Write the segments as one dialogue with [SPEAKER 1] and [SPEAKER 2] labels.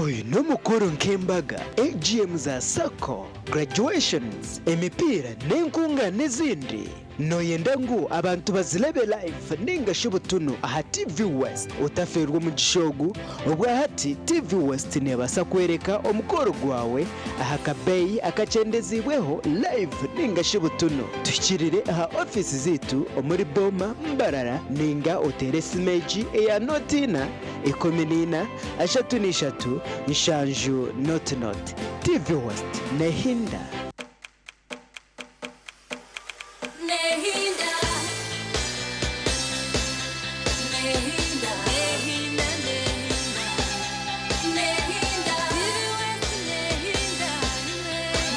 [SPEAKER 1] Oyu n'omukoro nk'embaga, AGM za Sacco, graduations, emipiira n'enkungaana ezindi. Nooyenda ngu abantu bazirebe live ninga shi butunu aha TV West? Otafeerwa omugisha ogu, obwahati TV West neebaasa kworeka omukoro gwawe aha kabeeyi akakyendeziibweho live ninga shi butunu. Tuhikirire aha ofiisi zaitu omuri Boma, Mbarara ninga oteere esimu egi eya nooti ina, 14, 33, 70 0. TV West nehinda.
[SPEAKER 2] Nehinda. Nehinda. Nehinda, nehinda. Nehinda. Nehinda.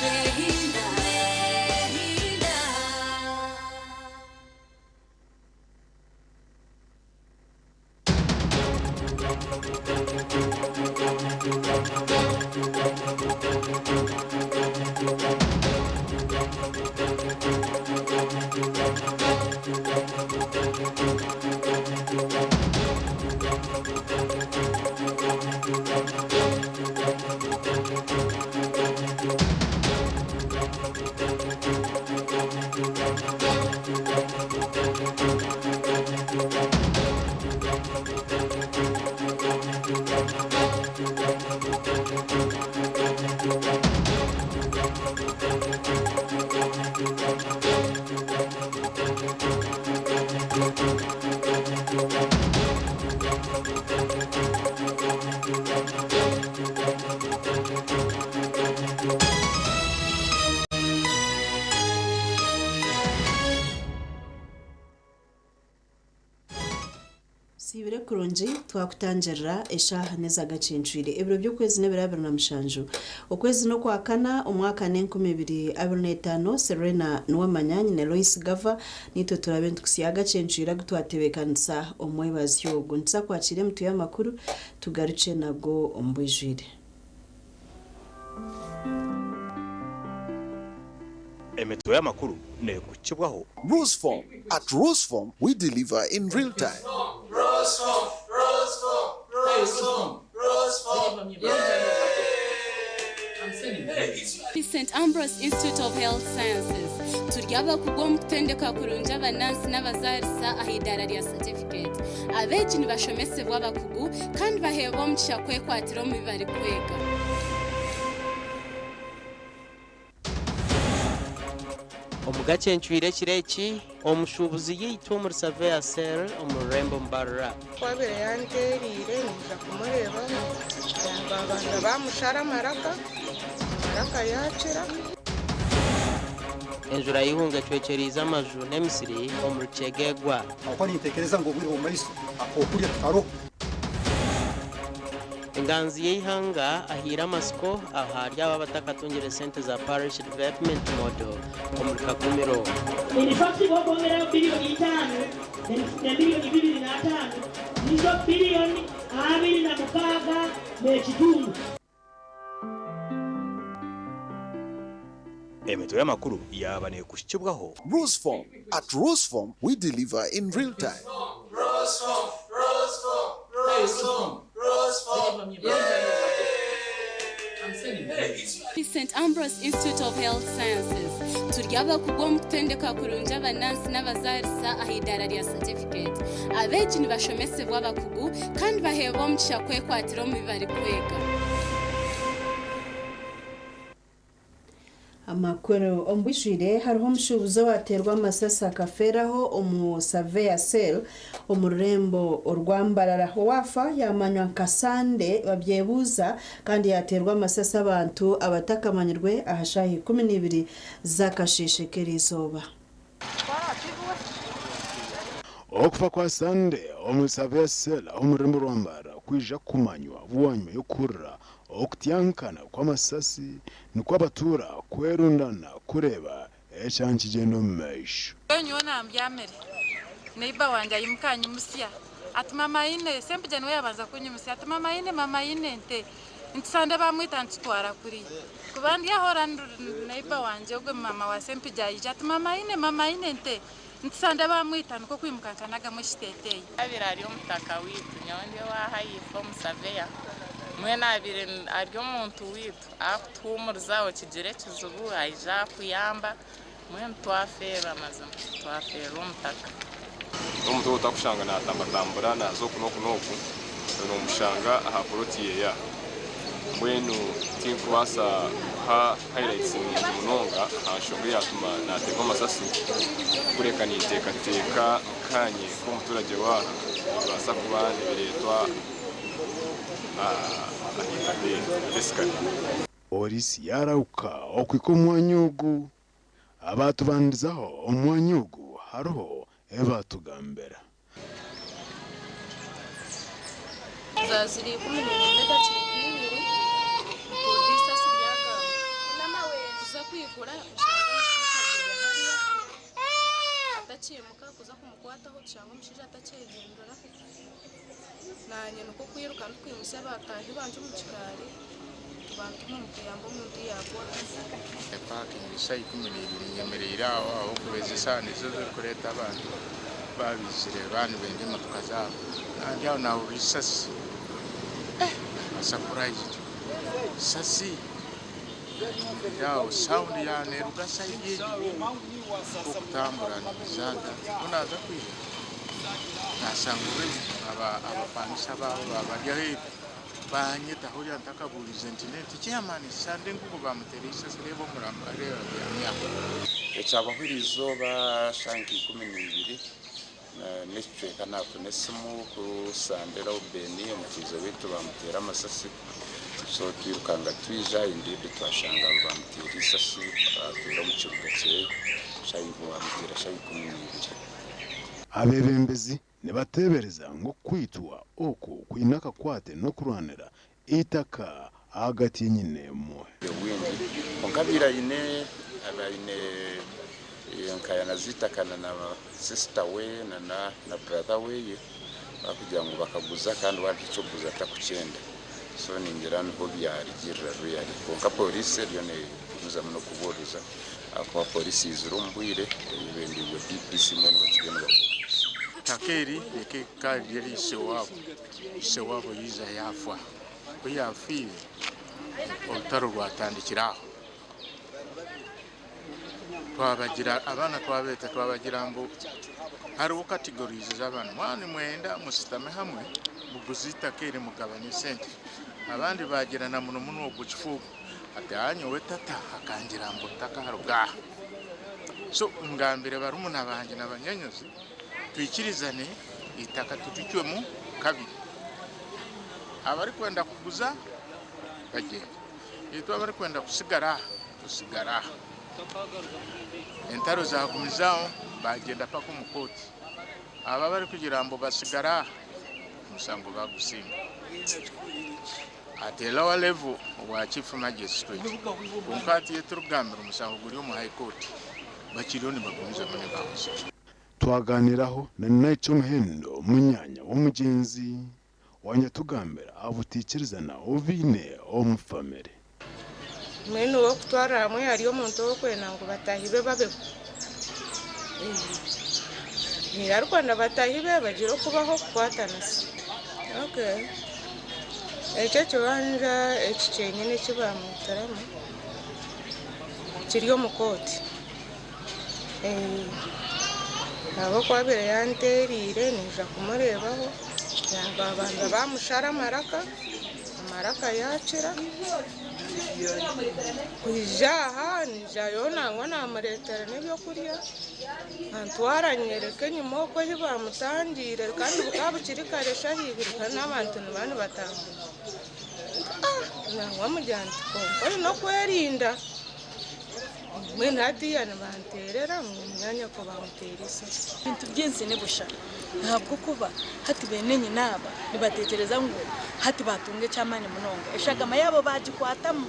[SPEAKER 2] Nehinda. Nehinda.
[SPEAKER 3] Siibire kurungi twakutangirira eshaaha n'ezagakincwire ebiro by'okwezi n'ebiro 27 okwezi n'okwakana omwaka n'2025 Serena Nuwamanya nyine Lois Gava nitwe turabe nitukusya agakincwire agu twatebeekanisa omwebazi ogu nituza kwakira emitwe y'amakuru tugarukye nago omu bwijwire.
[SPEAKER 4] Emitwe y'amakuru neekukibwaho.
[SPEAKER 5] Roseform. At Roseform, we deliver in real time.
[SPEAKER 2] St Ambrose Institute of Health Sciences turi abakugu omu kutendeka kurungi abanansi n'abazaarisa aha idaara rya certificate. Abeegi nibashomesebwa abakugu kandi baheebwa omugisha kwekwatira omu bi barikwega.
[SPEAKER 6] Omu gacencwire ekiro eki, omushuubuzi yaitwa omuri Surveyor Cell omu rurembo Mbarara.
[SPEAKER 7] Ku abaire yanteereire naija kumureebaho, baabanza baamushara amaraka, amaraka yaakira.
[SPEAKER 6] Enjura y'eihunga ecwekyereize amaju n'emisiri omuri Kyegegwa.
[SPEAKER 8] Ahabw'okuba nintekereza ngu obwire bw'omu maiso ak'okurya tikaroho.
[SPEAKER 6] Enganzi y'eihanga ahaire amatsiko ahari abo abatakatungire sente za Parish Development Model omuri Kakumiro.
[SPEAKER 9] In fact bwokwongerayo biliyoni itaano na miliyoni bibiri n'ataano nizo biliyoni 26 n'ekitundu.
[SPEAKER 4] Emitwe y'amakuru yaaba neekuhikibwaho.
[SPEAKER 5] Roseform. At Roseform, we deliver in real time.
[SPEAKER 2] St Ambrose Institute of Health Sciences turi abakugu omu kutendeka kurungi abanansi n'abazaarisa aha idaara rya certificate. Abeegi nibashomesebwa abakugu kandi baheebwa omugisha kwekwatira omu bi barikwega.
[SPEAKER 3] Amakuru omu bwijwire hariho omushuubuzi owateerwa amasasi akafeeraho omu Surveyor Cell omu rurembo orwa Mbarara. Owaafa yaamanywa nka Sande Babyebuuza kandi yaateerwa amasasi abantu abatakamanyirwe aha shaaha 12 z'akasheeshe k'eriizooba.
[SPEAKER 10] Okufa kwa Sande omuri Surveyor Cell omu rurembo rwa Mbarara kwija kumanywa bwanyima y'okuhurira Okutyankana kw'amasasi nikwo abatuura kwerundana kureeba ekyaba nikigyenda omu maisho.
[SPEAKER 11] Mbwenu nyowe nambyamire, neighbour wangye aimuka anyimutsya ati mama aine, Sempija niwe yabanza kunyimutsya ati mama aine, mama aine ente, nti Sande bamwita nitutwara kuriya. Kuba ndi aho ora neighbour wangye ogwe mama wa Sempija aija ati mama aine, mama aine ente, nti Sande bamwita nikwo kwimuka nkanagamu ekiteteyi.
[SPEAKER 12] Yaabaire ari omutaka waitu, nyowe ndi owa Haifa omusaveya. Mbwenu abaire ari omuntu waitu arikutuhuumuriza okigira ekizibu aija akuyamba mbwenu twafeerwa mazima twafeerwa omutaka.
[SPEAKER 13] N'omuntu ou otakushanga naatambatambura naaza oku n'oku n'oku, noomushanga aha poloti ye aha. Mbwenu tinkubaasa kuha highlights nungi munonga aha nshonga eyaatuma naateerwa amasasi, kureka ninteekateeka nkaanye nk'omuturagye waaha nibibaasa kuba nibireetwa ah'eitaka eri basically.
[SPEAKER 10] Pooriisi yaarahuka okuhika omu mwanya ogu. Abaatubandizaho omu mwanya ogu hariho ebi baatugambira.
[SPEAKER 14] Zaziri 12 n'edakiika ibiri, mpurira eisasi ryagamba. Kuza kwigura nshanga omushaija agwire hariya atakiimuka, kuza kumukwataho tushanga omushaija atakyehindura. Naanye nikwo kwiruka ndikwimutsya bataahi bangye omu kikaari tubantuma omu kuyamba omuntu yaagwa.
[SPEAKER 15] Epakingi shaaha 12 nyemereire aho ahabw'okuba ezi eshaaha nizo zirikureeta abantu baaba baizire baaba nibenda emotoka zaabo. Ndi aho naahurira eisasi naba surprised. Eisasi naayemerera aho sound yaaba neeruga sayidi egi nikwo kutambura niizaga ku naaza kwija naashanga abapangisa baabo baaba bari aheeru baanyeta huriya ntakabuurize nti nti chairman Sande ngugu baamuteera eisasi reeba omurambo reeba abyami aho.
[SPEAKER 16] Ekyabaho eriizooba shaaha nka 12 n'ekicweka naafuna esimu ku Sande Reuben omukiize waitu baamuteera amasasi so twirukanga twija indeed twashanga baamuteera eisasi afiire omu kibuga kyeye baamuteera shaaha 12.
[SPEAKER 10] Abeebembezi nibateebereza ngu okwitwa oku kwine akakwate n'okurwanira eitaka ahagati y'enyine-emwe.
[SPEAKER 16] Obwingi kwonka abaire aine abaine enkayana z'eitaka na sister we na brother weye bakugira ngu bakaguza kandi we hariho ekyokuguza atakukyenda so ningira niho byarugirira really kwonka poliisi eriyo negumizamu n'okubuuriza ahakuba poliisi eizire omu bwire eyebembeirwe DPC mbwenu bakiriyo nibabuuriza.
[SPEAKER 15] Itaka eri rikaba riri erya ishe-waabo. Ishe-waabo yaija yaafa. Ku yaafiire, orutaro rwatandikira aho. Twabagira abaana twabeeta twabagira ngu hariho categories z'abaana mwaba nimwenda mushutame hamwe muguze eitaka eri mugabane esente. Abandi baagira na muno muno ogwo kifuuku ati haa nyowe tata akangira ngu ntakaruga aha. So ngambire barumuna bangye na banyanyazi twikirizane eitaka turicwemu kabiri. Abarikwenda kuguza bagyende, itwe abarikwenda kusigara aha tusigare aha. Entaro zagumizaho bagyenda paka omu kooti. Abo abarikugira ngu basigare aha omushango bagusinga. At a lower level owa Chief Magistrate kwonka hati ei turikugambira omushango guri omu High Court bakiriyo nibagumizamu nibaguza.
[SPEAKER 10] Twaganiraho na Naikyomuhendo munyaanya w'omugyenzi wanyatugambira aha butaikirizana obu baine omu famire.
[SPEAKER 7] Mbwenu ow'okutwarira hamwe hari omuntu orikwenda ngu bataahi be babeho. Arikwenda bataahi be bagire okubaho kukwatanisa. Okay. Ekyo ekibanja eki kyenyine eki baamwitiramu kiri omu kooti. Ahabw'okuba abaire yanteereire naija kumureebaho, baabanza baamushara amaraka, amaraka yaakira. Kwija aha naijayo nangwa naamureetera n'ebyokurya, antwara anyoreka enyima okwo ahu baamutangiire kandi bukaba bukiri kare shaaha ibiri kandi n'abantu nibaba nibatambura. Nangwa mugira nti kwonka oine okwerinda. Mbwenu hatiiya nibanteerera ngu munyaanyoko baamuteera eisasi.
[SPEAKER 17] Ebintu by'ensi ni busha ahabw'okuba hati beene nyina aba nibateekyereza ngu hati baatunga eky'amaani munonga. Eshagama yaabo baagikwatamu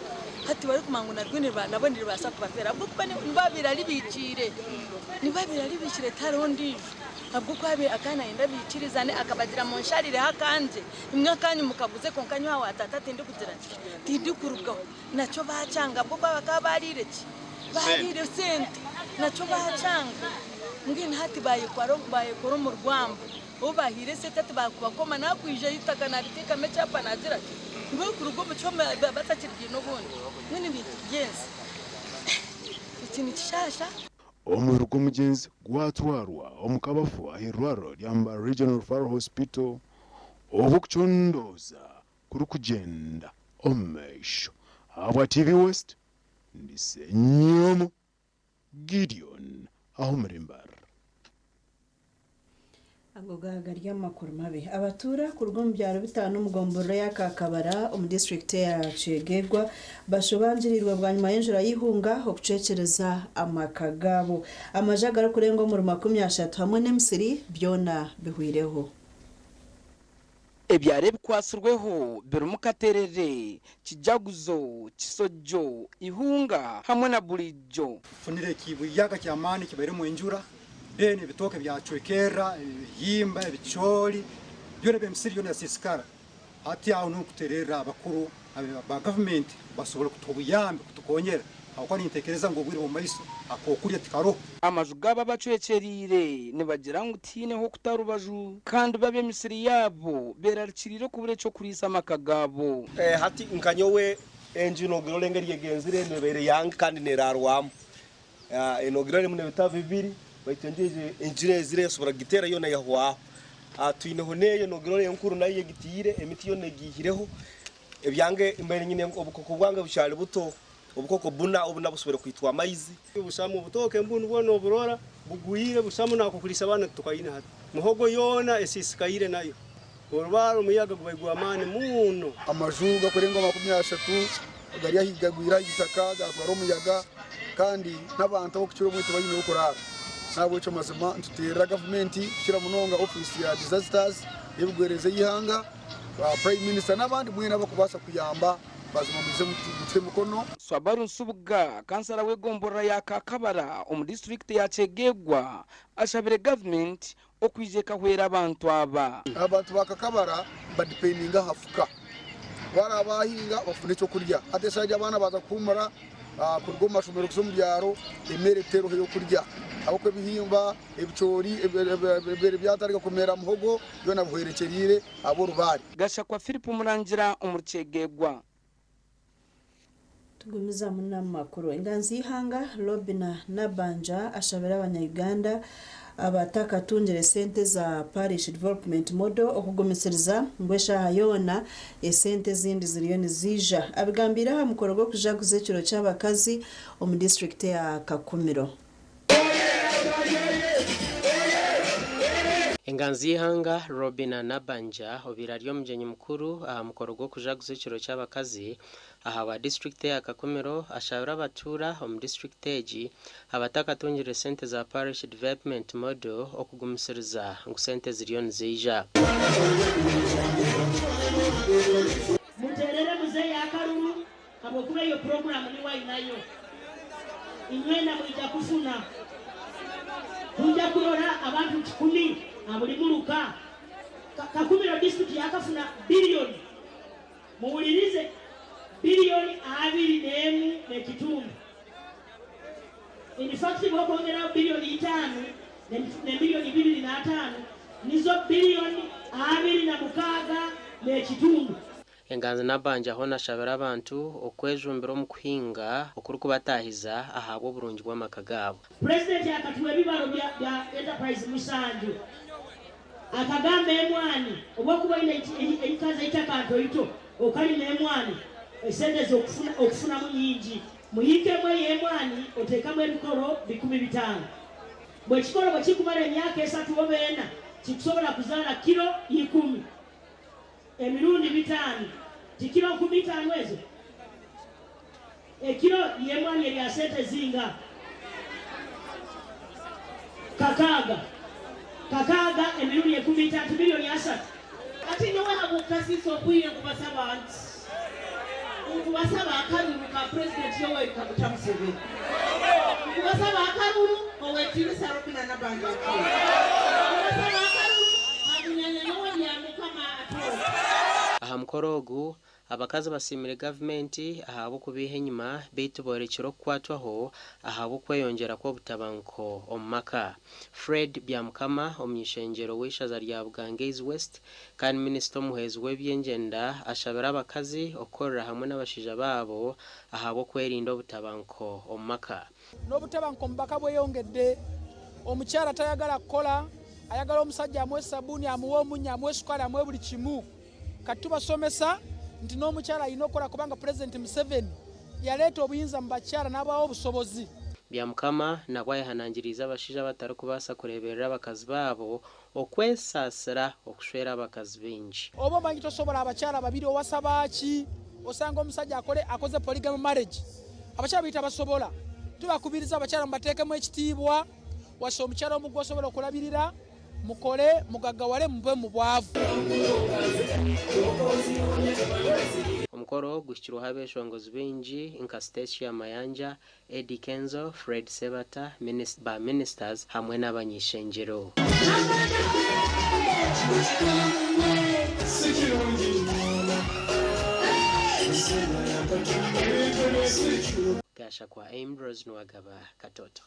[SPEAKER 17] hati barikumanya ngu naryo nabo niribaasa kubafeera ahabw'okuba nibo abaire aribiikiire. Nibo abaire aribiikiire tihariho ondiijo ahabw'okuba akaba naayenda baikirizane akabagira munsharireho akangye imwe akanyu mukaguze kwonka nyowe aha wa taata tindikugira ki tindikurugaho. Nakyo baakyanga ahabw'okuba bakaba baariire ki? Baariire sente. Nakyo baakyanga. Mbwenu hati baayekora baayekora omu rwambu. Ou baahaire esente hati baakubakoma naakwija eitaka naariteekamu ekyapa naagira ki? Tibarikuruga omu kihome batakirigaine obundi. Mbwenu ebintu by'ensi. Eki nikishaasha.
[SPEAKER 10] Omubiri gw'omugyenzi gwatwarwa omu kabafu ah'eirwariro rya Mbara Regional Referral Hospital obu okucondooza kurikugyenda omu maisho. Ahabwa TV West, ndi Ssenyomo Gideon ah'omuri Mbarara.
[SPEAKER 3] Ago gaaba gari amakuru mabi. Abatuura kuruga omu byaro bitaano omu gomborora eya Kakabara omu disiturikiti eya Kyegegwa bashobangiriirwe bwanyima y'enjura y'eihunga okucwekyereza amaka gaabo. Amaju agarikurenga omuri 30 hamwe n'emisiri byona bihwireho.
[SPEAKER 18] Ebyaro ebikwatsirweho birimu Katerere, Kijaguzo, Kisojo, Ihunga hamwe na Bulijo.
[SPEAKER 8] Tufunire ekibuyaga ky'amaani kibairemu enjura, then ebitooke byacwekerra, ebihimba, ebicooli, byona eby'emisiri yoona yasiisikara. Hati aho niho nkutererra abakuru ba gavumenti basobole kutuha obuyambi kutukonyera habwokuba nintekereza ngu obwire bw'omu maiso ak'okulya tikaroho.
[SPEAKER 18] Amaju gaabo abacwekyereire nibagira ngu tihaine h'okuta rubaju kandi bo ab'emisiri yaabo beerarikiriire okubura eky'okuriisa amaka gaabo.
[SPEAKER 19] Hati nka nyowe enju nogirora engeri egenzire nebaire yange kandi nerarwamu. Nogirora erimu n'ebitabu bibiri baitu enju egi enjura ezire esobora kugiteera yoona yahwaho. Twineho n'eyo nogirora enkuru nayo egitiire emiti yoona egiihireho. Ebyange mbaire nyine obukoko bwange bukyali buto, obukoko buna obu nabwo busobore kwitwa amaizi.
[SPEAKER 20] Busamu obutooke mbunu bwona noburora bugwire busamu n'akokuriisa abaana titukaine hati. Muhogo yoona esiisikaire nayo. Orubaare omuyaga gubaire gw'amaani muno.
[SPEAKER 21] Amaju gakurenga 30 gari ahi gagwire aha itaka gatwara omuyaga kandi n'abantu ab'okukira obwingi tibaine ah'okuraara. N'ahabw'ekyo mazima nituteerera gavumenti kukira munonga ofiisi ya disasters y'ebigwererezi ey'eihanga, Prime Minister n'abandi mwena abakubaasa kuyamba mazima mwije mutuhe emikono.
[SPEAKER 18] Swabaru Nsubuga, kansara w'egomborora ya Kakabara omu disiturikiti ya Kyegegwa ashabire gavumenti okwija ekahwera abantu aba.
[SPEAKER 21] Abantu ba Kakabara badipendinga aha fuka. Ku baraabe bahinga bafuna ekyokurya. Hati eshaaha egi abaana baaza kuhuumura kuruga omu mashomero kuza omu byaro, emere teriho ey'okurya ahabw'okuba ebihimba, ebicoori ebibaire byatandika kumera muhogo byona bihwerekyereire ahabw'orubaare.
[SPEAKER 18] Gashakwa Philip Murangira omuri Kyegegwa.
[SPEAKER 3] Tugumizamu n'amakuru. Enganzi y'eihanga Robinah Nabbanja ashabire abanya-Uganda abatakatungire sente za Parish Development Model okugumisiriza ngu eshaaha yoona esente ezindi ziriyo niziija. Abigambiire aha mukoro gw'okujaguza ekiro ky'abakazi omu disiturikiti eya Kakumiro.
[SPEAKER 6] Enganzi y'eihanga, Robinah Nabbanja obaire ari omugyenyi mukuru aha mukoro gw'okujaguza ekiro ky'abakazi ahabwa disiturikiti eya Kakumiro ashabire abatuura omu disiturikiti egi abatakatungire sente za Parish Development Model okugumisiriza ngu sente ziriyo niziija.
[SPEAKER 9] Muterere muzeeyi akaruru habwokuba eyo puroguramu niwe ainayo. Inywena mwija kufuna. Twija kurora abantu kikumi ha buli muruka. Kakumiro disiturikiti yakafuna biliyoni, muwulirize, biliyoni 21.5. In fact bwokwongeraho biliyoni itaano ne miliyoni 205 nizo biliyoni 26.5.
[SPEAKER 6] Enganzi Nabbanja hoona ashabire abantu okwejumbira omu kuhinga okurikubataahiza ahabw'oburungi bw'amaka gaabo.
[SPEAKER 9] Purezidenti akatuha ebibaro bya enterprise mushanju. Akagamba emwani obu orikuba oine eikazi eitaka ntoito okarima emwani esente z'okufunamu nyingi. Muhiika emwe y'emwani oteekamu ebikoro 5,000. Bwekikoro bwekikumara emyaka esatu oba ena kikusobora kuzaara kiro ikumi. Emirundi bitaano, ti kiro 5,000 ezo? Ekiro y'emwani erya sente zinga? Kakaaga. Kakaaga emirundi 50, ti miliyoni asatu?
[SPEAKER 22] Hati nyowe ahabw'okutasiisa obwire nkubasaba nti, nkubasaba akaruru ka Purezidenti Yoweri Kaguta Museveni. Nkubasaba akaruru Ow'ekitiinisa Robinah Nabbanja Atwine. Nkubasaba akaruru ka munyanya nyowe Byamukama Atwine.
[SPEAKER 6] Aha mukoro ogu, Abakazi basiimire gavumenti ahabw'okubiiha enyima beitu boorekire okukwatwaho ahabw'okweyongyera kw'obutabanguko omu maka. Fred Byamukama, omuny'ishengyero w'eishaza rya Bugangaizi West kandi minisita omuhwezi w'ebyengyenda ashabire abakazi okukorera hamwe n'abashaija baabo ahabw'okwerinda obutabanguko omu maka.
[SPEAKER 1] N'obutabanguko omu maka bweyongedde. Omukyara tayagala kukora, ayagala omusajja amuwe sabuuni, amuwe omunyo, amuwe sukaari, amuwe buri kimu. Kati tubashomesa nti n'omukyara aine okukora kubanga Purezidenti Museveni yareeta obuyinza mu bakyara n'abaha obushobozi.
[SPEAKER 6] Byamukama nabwo ayehanangiriize abashaija abatarikubaasa kureeberera abakazi baabo okwesaasira okushwera abakazi baingi.
[SPEAKER 1] Oba omanyi tosobora abakyara babiri owasa baaki? Osanga omusajja akore akoze polygamy marriage abakyara babiri tabasobora. Tubakubiriza abakyara mubateekemu ekitiibwa, wasa omukyara omu gwosobora okurabirira. Mukore, mugagaware, muve omu bwavu.
[SPEAKER 6] Omukoro guhikirweho abeshongozi baingi nka Stecia Mayanja, Eddy Kenzo, Fred Sebata, ba ministers hamwe n'abany'ishengyero. Gashakwa Ambrose Nuwagaba, Katoto.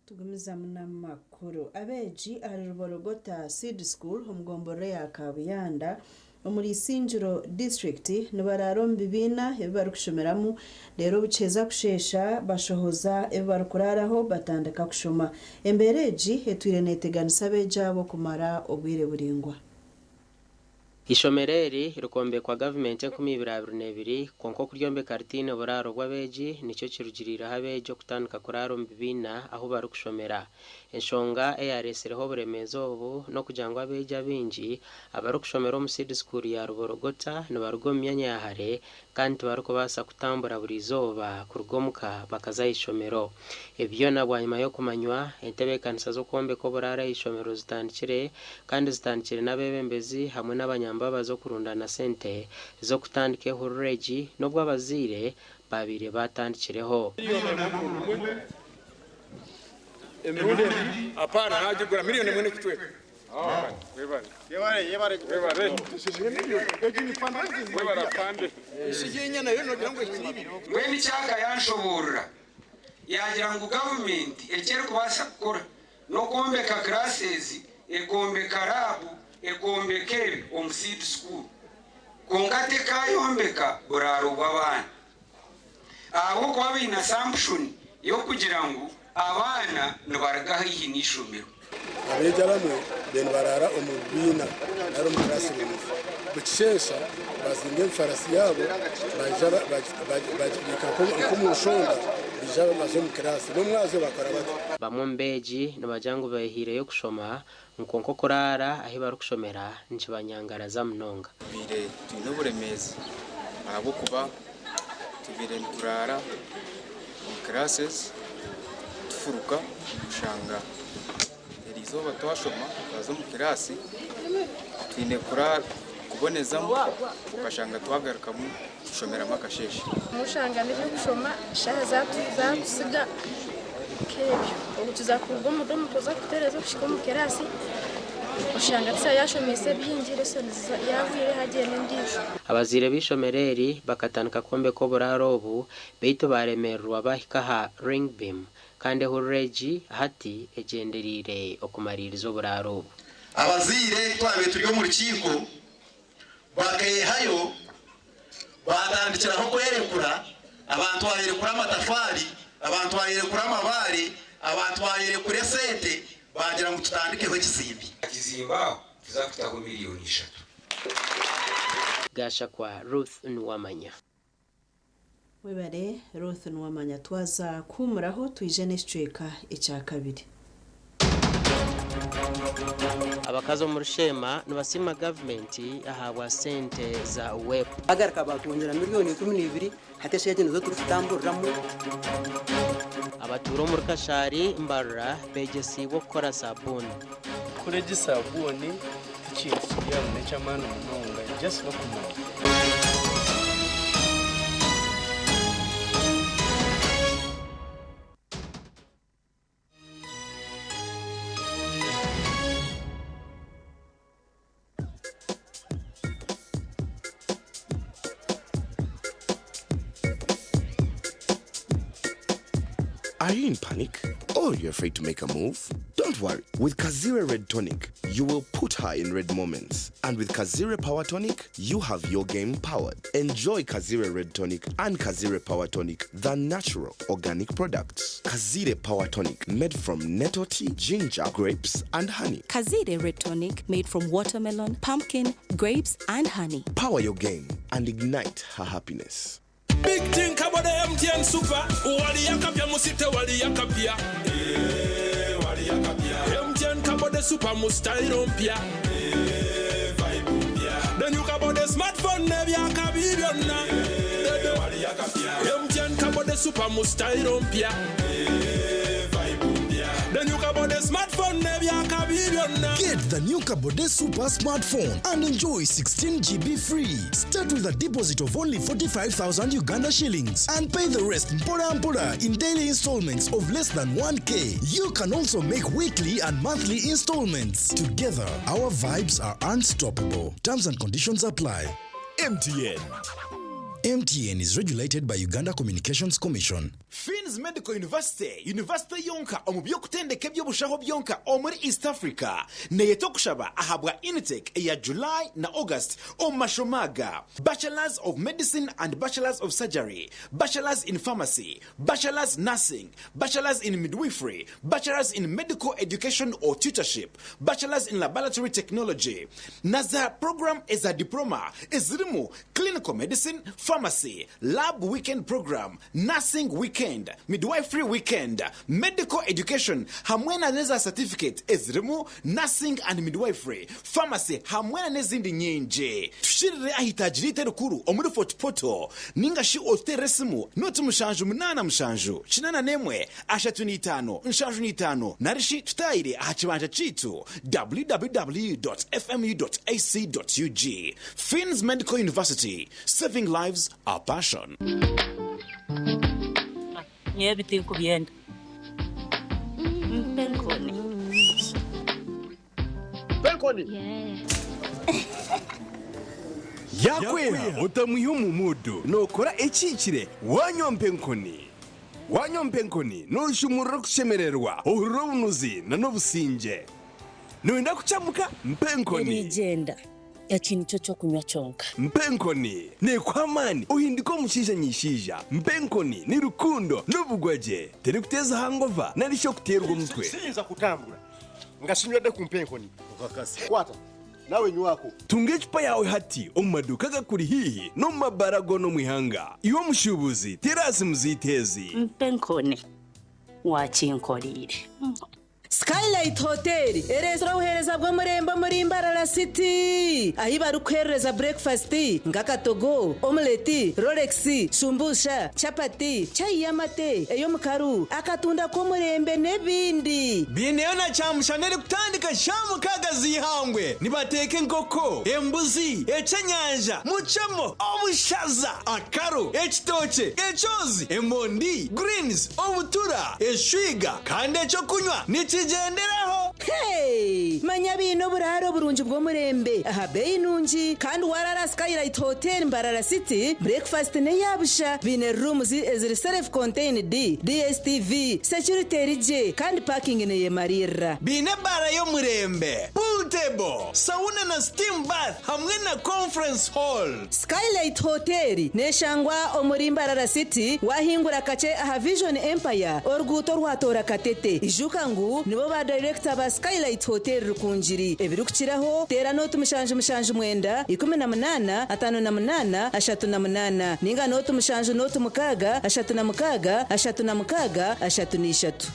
[SPEAKER 3] Tugumizamu n'amakuru. Abeegi ahari Ruborogota Seed School omu gomborora ya Kabuyanda omuri Isingiro disiturikiti nibaraara omu bibiina ebi barikushomeramu reero bukiheza kusheesha bashohoza ebi barikuraaraho batandika kushoma. Embeera egi etwire neeteganisa abeegi abo kumara obwire buraingwa.
[SPEAKER 6] Eishomero eri rikombekwa gavumenti 2022 kwonka okuryombeka ritaine buraaro bw'abeegi nikyo kirugiriireho abeegi okutandika kuraara omu bibiina ahu barikushomera. Enshonga eyareetsireho oburemeezi obu n'okugira ngu abeegi abaingi abarikushomera omu seed school ya Ruborogota nibaruga omu myanya ya hare kandi tibarikubaasa kutambura buri izooba kuruga omuka bakaza aha ishomero. Ebi byona bwanyima y'okumanywa, entebeekanisa z'okwombeka oburaaro aha ishomero zitandikire kandi zitandikire n'abeebembezi hamwe n'abanyambabazi okurundaana sente z'okutandika ehururu egi n'obu abazaire baabaire baatandikireho.
[SPEAKER 4] Mbwenu Kyaka yanshoboorora yaagira ngu gavumenti eki erikubaasa kukora n'okwombeka classes, ekombeka lab, ekombeka ebi omu seed school kwonka tekayombeka buraaro bw'abaana ahabw'okuba baine assumption y'okugira ngu abaana nibaruga haihi n'eishomero.
[SPEAKER 23] Abeegi abamwe bariyo nibaraara omu bibiina nari omu classrooms. Bukisheesha bazinga emifarasi yaabo baija bagibiika nk'omu nshonda baija baza omu kiraasi. N'omwazyo bakora batyo.
[SPEAKER 6] Bamwe omu beegi nibagira ngu beehaireyo kushoma kwonka okuraara ahu barikushomera nikibanyangaraza munonga.
[SPEAKER 24] Tubaire twine oburemeezi ahabw'okuba tubaire nituraara omu classes tufuruka kushanga eriizooba twashoma twaza omu kiraasi twine kubonezamu okashanga twagarukamu kushomeramu akasheeshe.
[SPEAKER 14] Mushanga n'eby'okushoma shaaha zaatusiga nk'ebyo. Obu tuza kuruga omu domu tuza kutereeza kuhika omu kiraasi oshanga ticha yaashomeise bingi lesoni yaahwaire haagyenda endiijo.
[SPEAKER 6] Abazaire b'eishomero eri bakatandika kwombeka oburaaro obu beitu baaremererwa baahika aha ring beam kandi ehururu egi hati egyendereire okumariiriza oburaaro obu.
[SPEAKER 25] Abazaire twabaire turi omu rukiiko bakeehayo baatandikiraho kwerekura, abantu baayerekura amatafaari, abantu baayerekura amabaare, abantu baayerekura esente baagira ngu tutandikeho ekizimbe.
[SPEAKER 4] Akizimba aho tuza kutaho miriyoni ishatu.
[SPEAKER 6] Gashakwa Ruth Nuwamanya.
[SPEAKER 3] Webare Ruth Nuwamanya twaza kuhumuraho twije n'ekicweka ekyakabiri.
[SPEAKER 6] Abakazi omuri Sheema nibasiima gavumenti ahabwa sente za WEP.
[SPEAKER 26] Bagaruka batwongyera miriyoni 12, hati esente nizo turikutamburiramu.
[SPEAKER 6] Abatuura omuri Kashari Mbarara beegyesiibwe okukora saabuuni.
[SPEAKER 27] Kukora egi saabuuni tikintu kiri aho n'eky'amaani munonga just n'okumanya.
[SPEAKER 2] Are you in panic? Or you're afraid to make a move? Don't worry. With Kazire Red Tonic, you will put her in red moments. And with Kazire Power Tonic, you have your game powered. Enjoy Kazire Red Tonic and Kazire Power Tonic, the natural organic products. Kazire Power Tonic, made from nettle tea, ginger, grapes, and honey.
[SPEAKER 5] Kazire Red Tonic made from watermelon, pumpkin, grapes, and honey.
[SPEAKER 2] Power your game and ignite her happiness.
[SPEAKER 11] Big thing about the MTN Super. Waliyakapya musite waliyakapya. Eh, waliyakapya. MTN kabode super mu style mpya. Eh, vibe mpya. Then you kabode smartphone nebyakabi byonna. Eh, waliyakapya. MTN kabode super mu style mpya. Eh, vibe mpya. Then you kabode smartphone nebyakabi byonna.
[SPEAKER 12] Get the new Kabode Super smartphone and enjoy 16 GB free. Start with a deposit of only 45,000 Uganda shillings and pay the rest mpola mpola in daily installments of less than 1k. You can also make weekly and monthly installments. Together, our vibes are unstoppable. Terms and conditions apply.
[SPEAKER 13] MTN.
[SPEAKER 12] MTN is regulated by Uganda Communications Commission.
[SPEAKER 13] Finn's Medical University, yunivasite yonka omu by'okutendeka eby'obushaho byonka omuri East Africa, neeyeta okushaba ahabwa intake eya July na August omu mashomo aga, Bachelors of Medicine and Bachelors of Surgery, Bachelors in Pharmacy, Bachelors Nursing, Bachelors in Midwifery, Bachelors in Medical Education or Tutorship, Bachelors in Laboratory Technology, na za puroguramu eza Diploma ezirimu Clinical Medicine, Pharmacy, Lab Weekend Program, Nursing Weekend, Midwifery Weekend, Medical Education hamwe na n'eza satifiketi ezirimu Nursing and Midwifery, Pharmacy hamwe na n'ezindi nyingi. Tushirire aha itaagi ryaitu erikuru omuri Fort Portal ninga shi otuteerere esimu noti 787 81 35 75 nari shi tutaayire aha kibanja kyaitu www.fmu.ac.ug. Finn's Medical University, saving lives our passion.
[SPEAKER 15] Nyowe ebi tinkubyenda. Mpa enkoni.
[SPEAKER 16] Mpa enkoni.
[SPEAKER 28] Yaakweha otamwiha omu muudu, nookora ekihikire waanywa mpa enkoni. Waanywa mpa enkoni, nooshumurura okushemererwa, ohurira obunuzi n'obusingye. Nooyenda kukyamuka? Mpa enkoni.
[SPEAKER 15] Eriigyenda. Eki nikyo ky'okunywa kyonka.
[SPEAKER 28] Mpa enkoni neekuha amaani ohinduke omushaija nyishaija. Mpa enkoni ni rukundo n'obugwagye. Terikuteeza hangova nari shi okuteerwa omutwe.
[SPEAKER 16] Siyinza kutambura nga sinywedde ku mpa enkoni. Kwata nawe nywako.
[SPEAKER 28] Tunga ecupa yaawe hati omu maduuka agakuri haihi n'omu mabaara goona omu ihanga. Iwe omushuubuzi, teera aha simu zaitu ezi.
[SPEAKER 15] Mpa enkoni waakinkoreire.
[SPEAKER 29] Skylight Hotel ereetsire obuheereza bw'omurembe omuri Mbarara City ahi barikuheerereza burekifasiti nk'akatogo, omuleti, rolex, shumbusha, chapati, chai y'amate, ey'omukaru, akatunda k'omurembe n'ebindi.
[SPEAKER 28] Baineyo na kyamushana erikutandika shaaha mukaaga z'eihangwe. Nibateeka enkoko, embuzi, eky'enyanja, mucemo, obushaza, akaru, ekitookye, ekyozi, emondi, greens, obutura, eshwiga kandi eky'okunywa nikigyenderaho.
[SPEAKER 29] Hey! Manya baine oburaaro burungi bw'omurembe aha beeyi nungi kandi waaraara Skylight Hotel Mbarara City, breakfast n'eya busha. Baine rooms eziri self contained, DSTV, security eri gye kandi parking neyemariirira.
[SPEAKER 28] Baine ebaara y'omurembe, pool table, sauna na steam bath hamwe na conference hall.
[SPEAKER 29] Skylight Hotel neshangwa omuri Mbarara City wahingura kakye aha Vision Empire oruguuto orwatoora Katete. Ijuka ngu nibo ba dayirekita ba Skylight Hotel Rukungiri. Ebirikukiraho teera nooti 779 18 58 38 ninga nooti 7 nooti 6 36 36 33.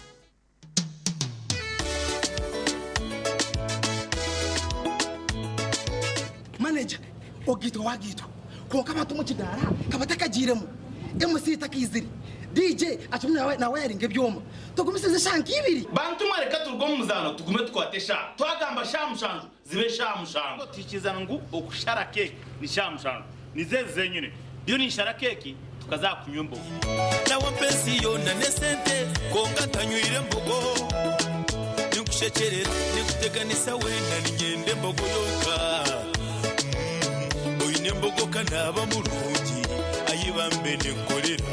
[SPEAKER 30] Manager, ogiitwa wagiitwa kwonka abantu omu kidaara ka batakagiiremu, MC takaizire, DJ akirimu nawayaringa ebyoma. Tugumisirize eshaaha nk'ibiri.
[SPEAKER 31] Bantu mwe reka turuge omu muzaano tugume tukwate eshaaha. Twagamba shaaha mushanju zibe shaaha mushanju. Twikiriza ngu okushara keeki ni shaaha mushanju. Nizo ezi zenyine. Ndiyo ninshara keeki tukaza aha kunywa embogo.
[SPEAKER 32] Nawe mpa ensi yoona n'esente kwonka ntanywire mbogo. Ninkushekyerera ninkuteganisa weena niinyenda embogo yonka. Oine embogo ka naaba murungi. Ayi bambe ninkurira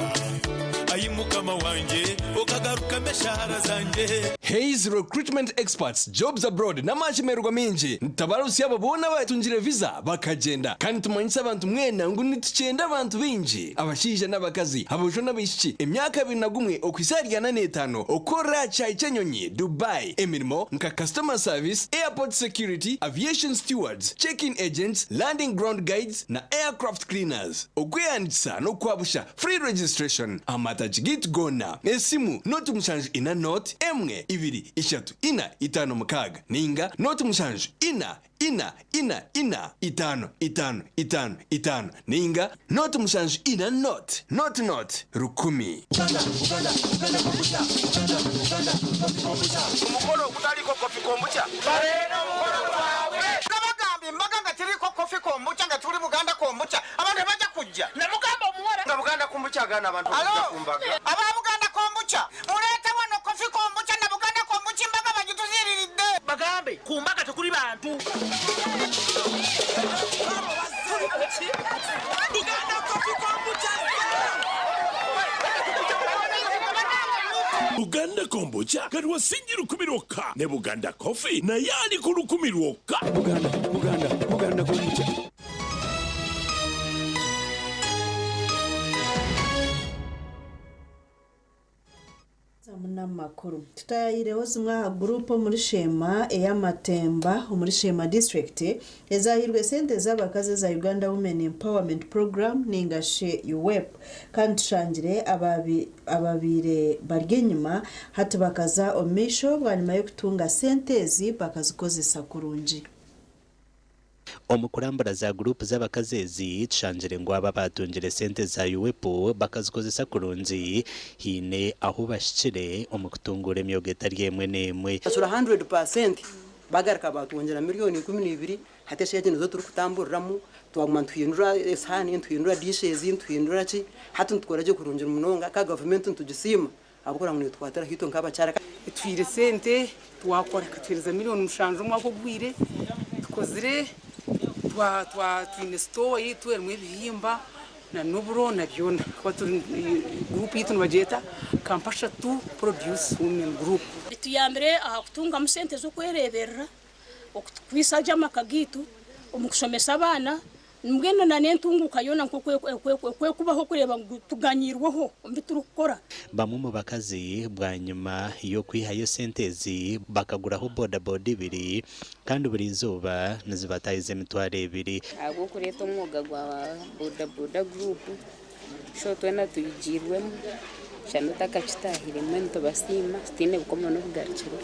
[SPEAKER 32] ayi mukama wanje okagarukamo eshahara zanje.
[SPEAKER 28] Hayes Recruitment Experts Jobs Abroad n'amashemererwa mingi ntabarusi abo bona batungire visa bakagenda, kandi tumanyisa abantu mwena ngu nitukyenda abantu bingi, abashaija n'abakazi, abojo n'abaishiki, emyaka 21 okwisa 45, okora chai chenyonyi Dubai, emirimo nka customer service, airport security, aviation stewards, check-in agents, landing ground guides na aircraft cleaners. Okweyandikisa n'okwabusha free registration. Amatachi gitu gona esimu 074 0 1 2 3 4 5 6 ninga 07 4 4 4 4 5 5 5 5 ninga 074 0 0 0 1000.
[SPEAKER 1] Omukolo ogutaliko kofi kombucha baleera omukolo gwabwe nabagambye embaga nga teriko kofi kombucha nga tuli Buganda kombucha abantu tebajja kujja namugamba omuwala nga Buganda kombucha agaana abantu okujja ku mbaga. Aba Buganda kombucha muleete wano kofi kombucha na Buganda kombucha embaga bagituziriridde
[SPEAKER 31] bagambe ku mbaga tekuli bantu.
[SPEAKER 1] Buganda kofi kombucha.
[SPEAKER 11] Buganda kombucha kati wasingi 1000 lwokka ne Buganda coffee naye ali ku 1000 lwokka.
[SPEAKER 4] Buganda, Buganda, Buganda kombucha.
[SPEAKER 3] Munamakuru tutayireho zimwe aha gurupu omuri Sheema ey'Amatemba omuri Sheema district ezahirwe sente z'abakazi za Uganda Women Empowerment Program ninga she UWEP, kandi tushangire ababiire bari enyuma hati bakaza omu maisho bwanyuma y'okutunga sente ezi bakazikozesa kurungi.
[SPEAKER 7] Omukurambura za gurupu z'abakazi ezi tushangire ngu aba batungire sente za UWEP bakazikozesa kurungi, hiine ahu bashikire omu kutungura emyoga etari emwe n'emwe.
[SPEAKER 26] Basura 100% bagaruka batwongyera miliyoni 12 hati esente nizo turikutamburiramu twaguma nituhindura esahani, nituhindura dishes, nituhindura ki hati nitukora gye kurungi munonga ka gavumenti nitugisiima ahabw'okugira ngu nitwatira hiito nk'abakyara.
[SPEAKER 8] Twire sente twakora katwiriza miliyoni 7 omwaka ogwire tukozire twine store yitu erimu ebihimba na n'oburo na byona kuba turi group yitu nibagyeta Kampasha 2 Produce Women Group.
[SPEAKER 9] Bituyambire aha kutungamu sente z'okwereberera okutukwisa gye amaka gitu omu kushomesa abaana mbwenu na n'entunguka yoona nkokwekubaho kureeba ngu tuganyirweho omu biturikukora.
[SPEAKER 7] Bamwe mu bakazi bwanyuma y'okwihayo sente ezi bakaguraho bodaboda 2 kandi buri izooba nizibatahiza emitwaro 2.
[SPEAKER 10] Ahabw'okureeta omwoga gwa bodaboda group sho twena tuyigirwemu shana otakakitahiremu nitubasiima tutiine bukomo n'obugarukiro.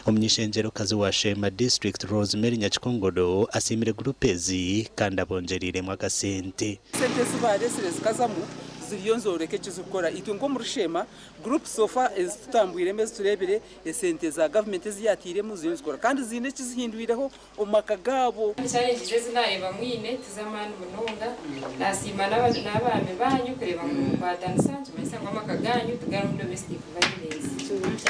[SPEAKER 7] Omunyishenjerokazi wa Sheema district Rosemary Nyakikongoro asiimire gurupu ezi kandi abongereiremu akasente.
[SPEAKER 8] Sente zibaresire zikazamu ziriyo nzoreka ekizikukora itwe nk'omuri Sheema group sofa ezitutambwiremu eziturebire esente za gavumenti eziyatiiremu ziriyo nizikora kandi ziine ekizihindwireho omu maka gaabo.
[SPEAKER 17] Challenges ezinareba mwine tiz'amaani munonga nasiima n'abaami banyu kureba ngu mukwatanisa nikimanyisa ngu amaka ganyu tigarimu domestic violence.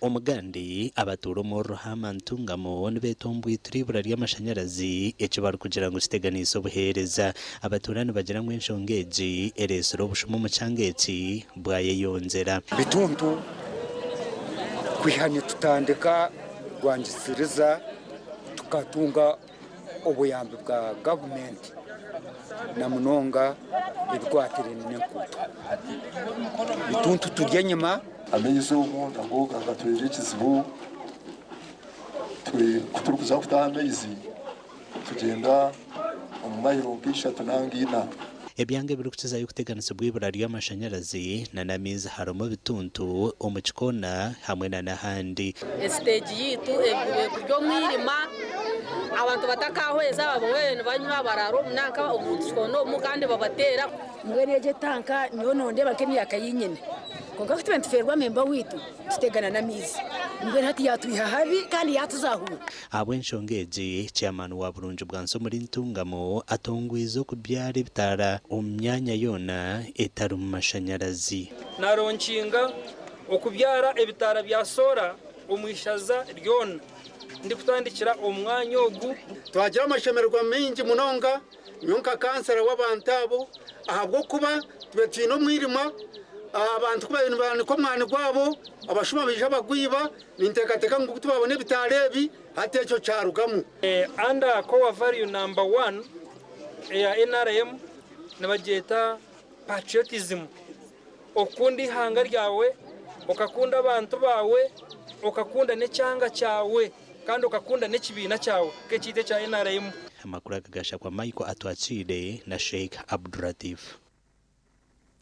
[SPEAKER 7] Omugandi abatuura omu Ruhama Ntungamo nibeetombwitira ibura ry'amashanyarazi eki barikugira ngu kiteganiise obuheereza. Abatuura nibagira ngu enshonga egi ereesire obushuma omu kyanga eki bwayeyongyera.
[SPEAKER 18] Bituntu kwiha nitutandika rwangisiriza tukatunga obuyambi bwa gavumenti na munonga ebikwatirene n'enkuuto. Bituntu turi enyima.
[SPEAKER 19] Amaizi omu nago gatureire ekizibu, turikuza kutaha amaizi tugyenda omu mayiro nk'ishatu nanga ina.
[SPEAKER 7] Ebyanga ebirikukizayo kuteganisibwa ibura ry'amashanyarazi na n'amaizi harimu Bituntu omu Kikona hamwe na n'ahandi.
[SPEAKER 20] Esiteegi yitu eguri omwirima abantu batakahweza babone nibanywa barara omunanka omu Kikona omu kandi babateera.
[SPEAKER 21] Mbwenu egyo etanka nyowe nondeeba nk'emyaka yinyine konka kutuba nituferwa memba witu tutegana n'amaizi mbwenu hati yatwiha habi kandi yatuzahura.
[SPEAKER 7] Ahabw'enshonga egi chairman wa Burungi bwansi omuri Ntungamo atongwize okubyara ebitaara omu myanya yoona etari mu mashanyarazi.
[SPEAKER 22] Naronkinga okubyara ebitaara bya soora omu ishaza ryona ndikutandikira omwanya ogu.
[SPEAKER 23] Twagira amashemererwa mingi munonga nyonka kansara w'abantu abo
[SPEAKER 2] Ahabw'okuba tube twine omwirima, abantu ku baabaire nibaanika omwani gwabo, abashuma baija bagwiba, ninteekateeka ngu ku twaabona ebitaara ebi, hati ekyo kyarugamu.
[SPEAKER 22] Under core value number one eya nrm nibagyeta patriotism, okukunda eihanga ryawe, okakunda abantu baawe, okakunda n'ekyanga kyawe kandi okakunda n'ekibiina kyawe nk'ekyaitu ekya nrm.
[SPEAKER 7] Amakuru aga gashakwa Michael Atwakiire na Sheikh Abduratif.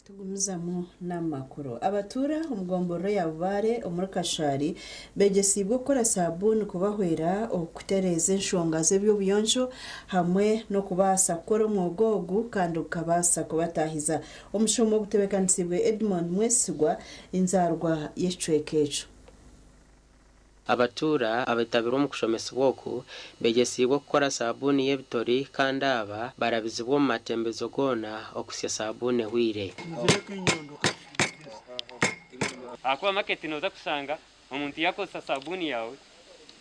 [SPEAKER 3] Tugumizamu n'amakuru. Abatuura omu gomborora ya Bubare omuri Kashari begyesiibwe okukora saabuuni kubahwera okutereeza enshonga z'eby'obuyonjo hamwe n'okubaasa kukora omwoga ogu kandi gukabaasa kubataahiza. Omushomo ogutebeekanisiibwe Edmond Mwesigwa enzaarwa y'ekicweka ekyo.
[SPEAKER 5] Abatuura abetabire omu kushomesibwa oku begyesiibwe okukora saabuuni y'ebitori kandi aba barabizibwe omu matembezo goona okuhitsya saabuuni ehweire.
[SPEAKER 6] Ahakuba market noza kushanga omuntu yakozesa sabuuni yaawe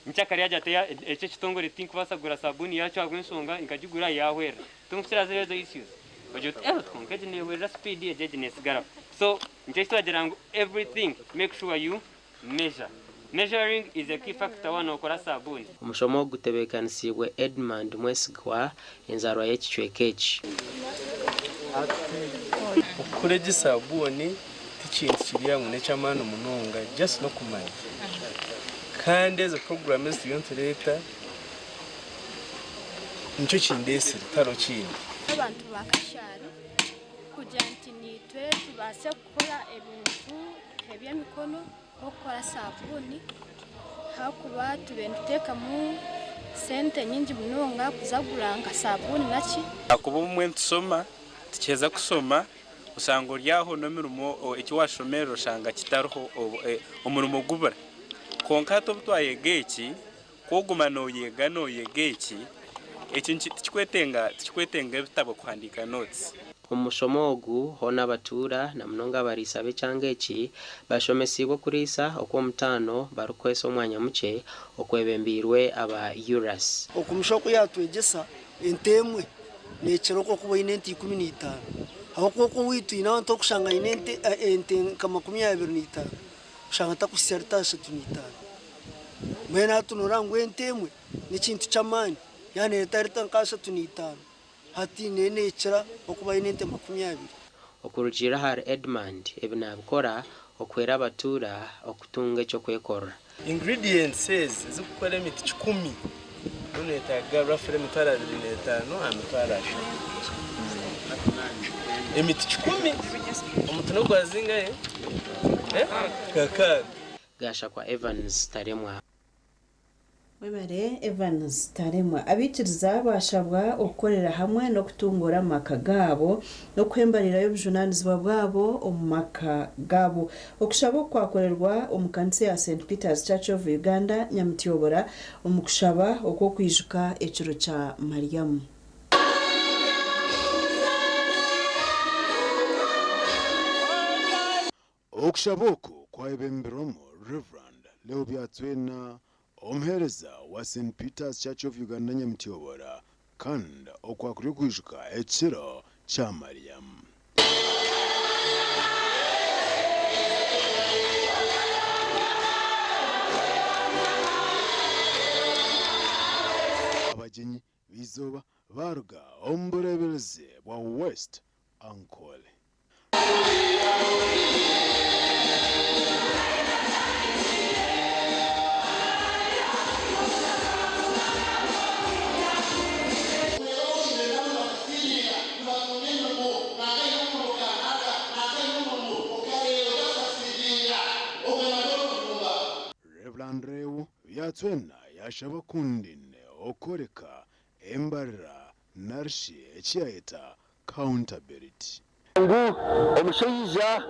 [SPEAKER 6] nkyakare yagira ati eki ekitongore tinkubaasa kugura sabuuni yaakyo ahabw'enshonga nkagigura yaahwerera. Tinkukira ziri ezo issues. Ogira oti eh kwonka egi neehwerera speed egi egi neetsigaraho. So nikyo eki turagira ngu everything make sure you measure. Measuring is a key factor waaba nookora sabuuni.
[SPEAKER 5] Omushomo ogu gutebeekanisiibwe Edmund Mwesigwa, enzaarwa y'ekicweka eki.
[SPEAKER 12] Okukora egi sabuuni tikintu kiri aho ngu n'eky'amaani munonga just n'okumanya. Kandi ezi puroguraamu ezi turiyo nitureeta nikyo kindeetsire tihariho kindi.
[SPEAKER 13] Abantu ba Kashari kugira nti naitwe tubaase kukora ebintu eby'emikono nk'okukora saabuuni ahakuba tubaire nituteekamu sente nyingi munonga kuza kugura nka saabuuni naki.
[SPEAKER 14] Ahakuba obumwe nitushoma, tukiheza kushoma oshanga ori aho n'emirimo eki waashomerera oshanga kitariho omurimo gubura. Kwonka hati obu twayega eki, ku oguma nooyega nooyega eki, eki tikikwetenga tikikwetenga ebitabo kuhandiika notes.
[SPEAKER 5] Omu mushomo ogu, hoona abatuura na munonga abariisa b'ekyanga eki bashomesiibwe okuriisa okw'omutaano barikukozesa omwanya mukye okwebembeirwe aba URAS.
[SPEAKER 15] Okumusha oku yaatwegyesa, ente emwe neekira okwokuba oine ente 15. Ahabw'okuba okwo owaitu haine abantu orikushanga aine ente ente nka 25, oshanga atakuhitsya rita 35. Mbwenu hati noreeba ngu ente emwe n'ekintu ky'amaani, yaaba nereeta rita nka 35, hati neyo neekira okuba aine ente 20.
[SPEAKER 5] Okurugiirira ahari Edmund, ebi naabikora okuhwera abatuura okutunga eky'okwekorera.
[SPEAKER 12] Ingredients ezi ezikukora emiti kikumi nobu netaaga roughly 25,000 aha 30,000. Emiti kikumi omuti nogwa zingahi? Kakaaga.
[SPEAKER 5] Gashakwa Evans Taremwa.
[SPEAKER 3] Webare Evans Taremwa. Abaikiriza baashabwa okukorera hamwe n'okutunguura amaka gaabo n'okuhembarirayo obujunaanizibwa bwabo omu maka gaabo. Okushaba oku kwakorerwa omu kanisa ya St Peter's Church of Uganda, Nyamutyobora omu kushaba okw'okwijuka ekiro kya Mariamu.
[SPEAKER 16] Okushaba oku kwayebemberwamu Rev. Leo Byatswena, omuheereza wa St Peter's Church of Uganda Nyamutyobora kandi okwakuri okwijuka ekiro kya Mariamu. Abagyenyi b'eizooba baaruga omu bureeberezi bwa West Ankole. Rev. Andrew Byatswena yaashaba Kundine okworeka embarira narishi eki yaayeta Accountability.
[SPEAKER 1] Ngu omushaija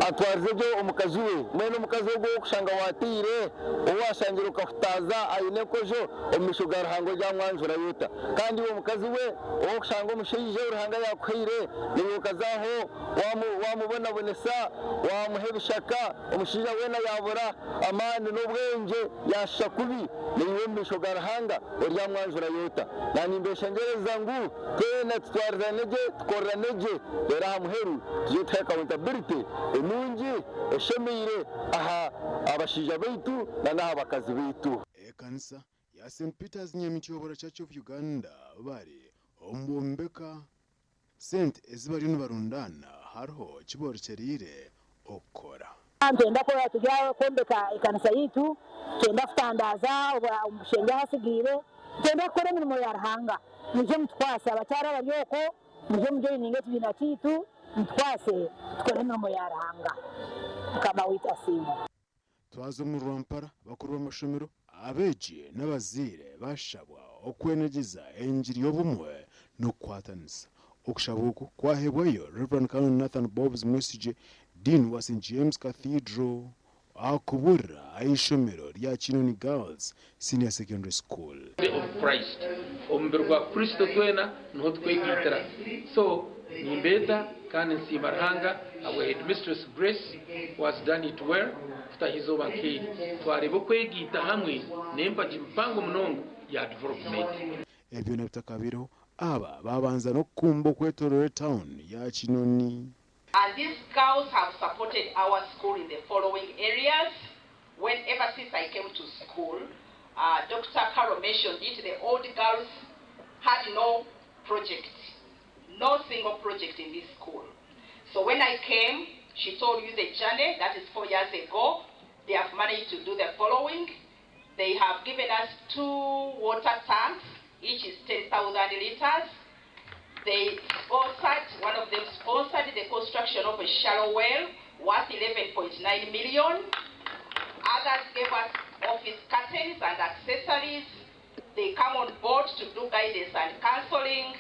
[SPEAKER 1] atwarize gye omukazi we. Mbwenu omukazi ogwo ow'okushanga waataire, ou waashangire okahutaaza aine enkojo, omu maisho ga Ruhanga oryamwanjurayo ota? Kandi iwe mukazi we, ow'okushanga omushaija ou Ruhanga yaakuhaire, naiwe okaza aho waamubonabonesa, waamuha ebishaka, omushaija weena yaabura amaani n'obwengye, yaashusha kubi, naiwe omu maisho ga Ruhanga oryamwanjurayo ota? Naanimbeshengyereza ngu twena tutwarizane gye, tukorerane gye, reero aha muheru tugye tuhe accountability enungi eshemeire aha abashaija baitu na n'aha bakazi baitu.
[SPEAKER 16] Ekanisa ya St Peter's Nyamityobora Church of Uganda bari omu bwombeka sente ezi bariyo nibarundaana hariho kiborekyereire okukora.
[SPEAKER 4] Nitwenda turi kwombeka ekanisa yaitu, nitwenda kutandaaza omu bushengye ahasigaire, nitwenda kukora emirimo ya Ruhanga. Mwije mutukwase abakyara abari okwo, mwije mujoyininge ekibiina kyaitu mutukwase tukore emirimo ya Ruhanga. Mukama waitu asiimwe.
[SPEAKER 16] Twaza omu Rwampara, bakuru b'amashomero, abeegi n'abazaire bashabwa okwenegyeza engiri y'obumwe n'okukwatanisa. Okushaba oku kwahebwayo Rev. Canon Nathan Bobs Mwesigye, Dean wa St James Cathedral ahakuburira ah'eishomero rya Kinoni Girls Senior Secondary School.
[SPEAKER 11] Body of Christ, omubiri gwa Kristo twena niho tukwegaitira. So nimbeeta kandi nsiima Ruhanga ahabwa Headmistress Grace who has done it well kutaho eizooba nk'eri twareeba okwegaita hamwe n'empagi mpango munonga ya development.
[SPEAKER 16] Ebyo byona bitakabaireho, aba babanza n'okukumba okwetoorora etauni ya Kinoni.
[SPEAKER 23] And these girls have supported our school in the following areas when ever since I came to school uh, Dr. Carol mentioned it the old girls had no project no single project in this school so when I came she told you the journey that is four years ago they have managed to do the following they have given us two water tanks each is 10,000 liters they sponsored one of them sponsored the construction of a shallow well worth 11.9 million others gave us office curtains and accessories they come on board to do guidance and counseling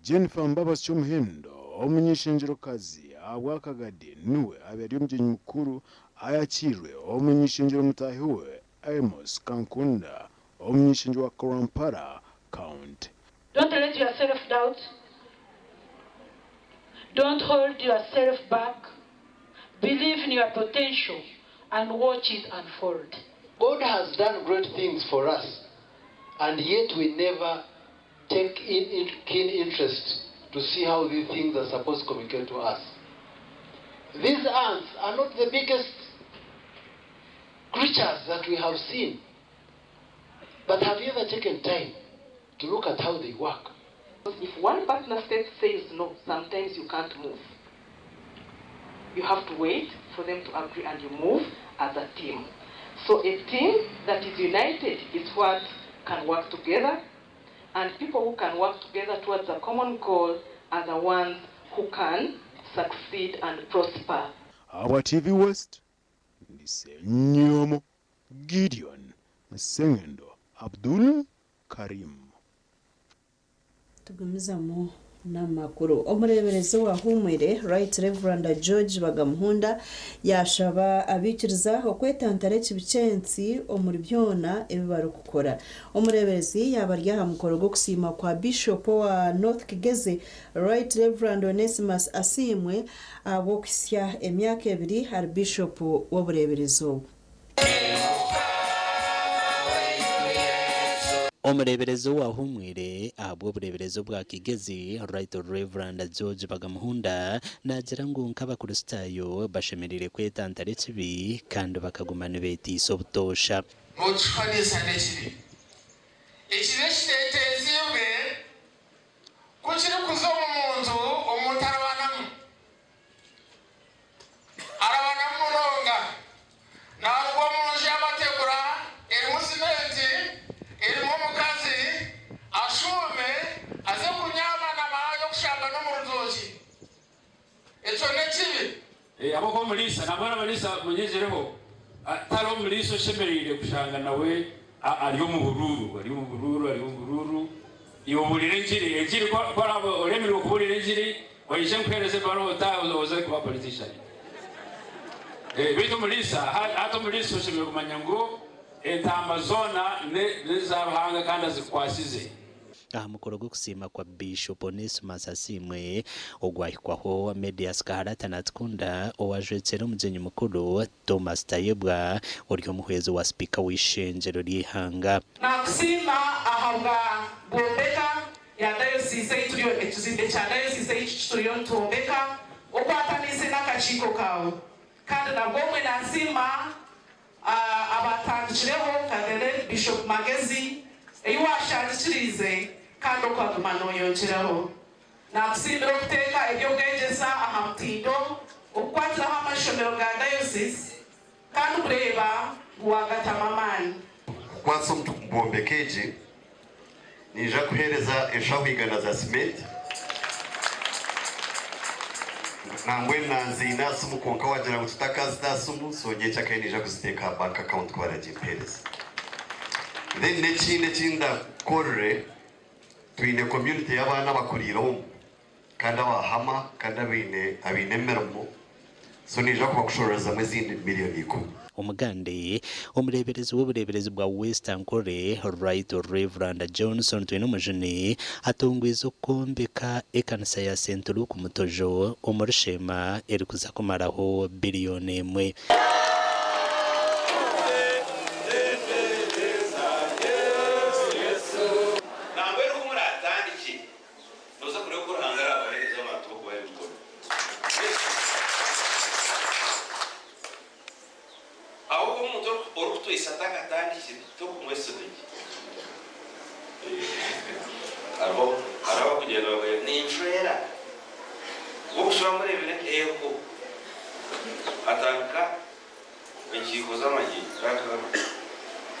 [SPEAKER 16] Jennifer Mbabazi Kyomuhendo, omuny'eishengyerokazi ahabwa Kagadi niwe abaire ari omugyenyi mukuru ayakiirwe omuny'eishengyero mutaahi we Amos Kankunda omuny'eishengyero wa Rwampara County.
[SPEAKER 24] Don't let yourself doubt. Don't hold yourself back. Believe in your potential and watch it unfold.
[SPEAKER 26] God has done great things for us, and yet we never take in, keen interest to see how these things are supposed to communicate to us. These ants are not the biggest creatures that we have seen, but have you ever taken time to look at how they work?
[SPEAKER 25] If one partner state says no, sometimes you can't move. You have to wait for them to agree and you move as a team. So a team that is united is what can work together, and people who can work together towards a common goal are the ones who can succeed and prosper.
[SPEAKER 16] Ahabwa TV West, ndi Ssenyomo Gideon Ssengendo Abdul Karim.
[SPEAKER 3] Tugumizamu n'amakuru. Omureeberezi owahuumwire, Right Rev. George Bagamuhunda yaashaba abaikiriza okwetantara ekibi ky'ensi omuri byona ebi barikukora. Omureeberezi yaaba ari aha mukoro gw'okusiima kwa Bishop owa North Kigezi, Right Rev. Onesimus Asiimwe ahabw'okuhitsya emyaka ebiri ari Bishop w'obureeberezi obu.
[SPEAKER 7] Omureeberezi owahuumwire ahabw'obureeberezi obwa Kigezi, Right Rev. George Bagamuhunda naagira ngu nk'Abakristaayo bashemereire kwetantara ekibi kandi bakaguma nibeeteisa obutoosha.
[SPEAKER 27] Nookishushanisa n'ekibi. Ekibi ekiteeteeziibwe ku kirikuza omu muntu, omuntu arabanamu. Arabanamu munonga. Naaruga omu nju y'amategura erimu simenti, erimu omukazi, ashuume aze kunyaama na maaya okushambana omu rutookye. Ekyo n'ekibi.
[SPEAKER 28] Ahabw'okuba omuriisa, nambwenu abariisa munyegireho, tihariho muriisa oshemereire kushanga nawe ari omu buruuru, ari omu buruuru, ari omu buruuru. Iwe obuurire engiri, engiri ku ku oraabe oremirwe kubuurira engiri, oije nkuheereze ebaruha otaahe oze kuba politician. Beitu omuriisa, hati omuriisa oshemereire kumanya ngu entaama zoona n'eza Ruhanga kandi azikukwasize.
[SPEAKER 7] Aha mukoro gw'okusiima kwa Bishop Onesmus Asiimwe ogwahikwaho Medius Kaharata Natukunda owajwekyera omugyenyi mukuru Thomas Tayebwa ori omuhwezi wa sipiika w'eishengyero ry'eihanga.
[SPEAKER 8] Nakusiima ahabwa bwombeka ya dayosiisi ei turiyo, ekizimbe kya dayosiisi ei turiyo nitwombeka, okwataniise n'akakiiko kaawe. Kandi nabwo obwe nasiima abatandikireho nka the late Bishop Magezi ei washandikiriize kandi okaguma noyongyeraho. Nakusiimira okuteeka eby'obwegyesa aha mutindo, okukwatiraho amashomero ga dayosiisi kandi kureeba ngu wagatamu amaani.
[SPEAKER 9] Kukwatsa omu bwombeko egi, niija kuheereza enshaho igana za simenti. Nambwenu nanziine aha simu kwonka wagira ngu tutakazita aha simu, so nyekyakare niija kuziteeka aha bank account ku baragimpeereza. Then n'ekindi eki ndakukorere, twine community y'abaana abakuriire omu kandi abahama kandi abaine abaine emirimo, so niija kubakushororezamu ezindi miriyoni ikumi.
[SPEAKER 7] Omugande, Omureeberezi w'obureeberezi bwa West Ankole, Right Rev. Johnson Twinomujuni atongwize okwombeka ekanisa ya St. Luke Mutojo omuri Sheema erikuza kumaraho biriyoni emwe.
[SPEAKER 10] Nambwenu ku muraatandikye, nooza kureeba oku Ruhanga araabaheereze abantu b'okubaha emikono. Ahabw'okuba omuntu orikutweisa atakatandikire, torikumwesiga gye. Hariho abarikugyenda bakagira ninshwera, b'okushwera mureebire eego, atandika enkiiko z'amagyenyi,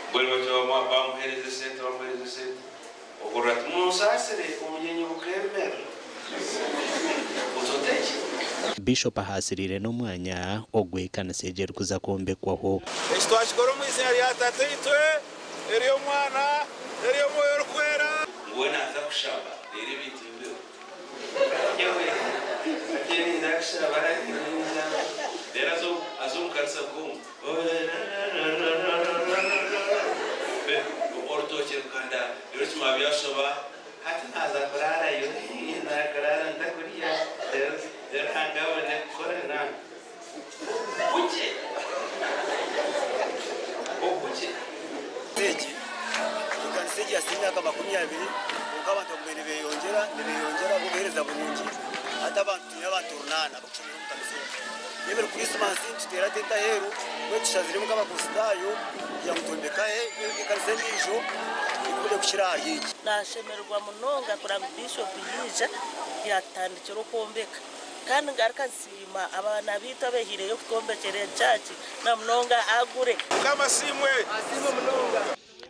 [SPEAKER 10] mbwenu batyo bamuheereza esente, bamuheereza esente, ohurira ati munsaasire obugyenyi bukeemera. Ototekye.
[SPEAKER 7] Bishop ahaasiriire n'omwanya ogu ekanisa egi erikuza kwombekwaho.
[SPEAKER 27] Eki twakikora omu izina rya Tataitwe, ery'Omwana, n'ery'Omwoyo Orikwera.
[SPEAKER 10] Ngu we naaza kushaba reero ebintu bibeho. Nyowe hati ninza kushaba reero aze omu kanisa nk'omu orutookye rukanda reero kimara byashoba Hati naaza kuraarayo, naakuraara ntakurya, reero Ruhanga abone kukora naanye. Bukye, obukye.
[SPEAKER 17] Egi ekanisa egi yahitsya emyaka 20 kwonka abantu bagumiire nibeyongyera nibeyongyera ahabw'obuheereza burungi. Hati abantu twine abantu runaana abarikushomera omu kanisa egi. N'ebiri Krisimansi nituteera tenti aheeru mbwenu tushaziremu nk'Abakristaayo kugira ngu twombeke ekanisa endiijo ekure kukira ahari egi.
[SPEAKER 18] Nashemererwa munonga kureba ngu Bishop yaija yatutandikira okwombeka kandi ngaruka nsiima abaana baitu abehaireyo kutwombekyera church namunonga Agure.
[SPEAKER 27] Mukama asiimwe!
[SPEAKER 17] Asiimwe munonga!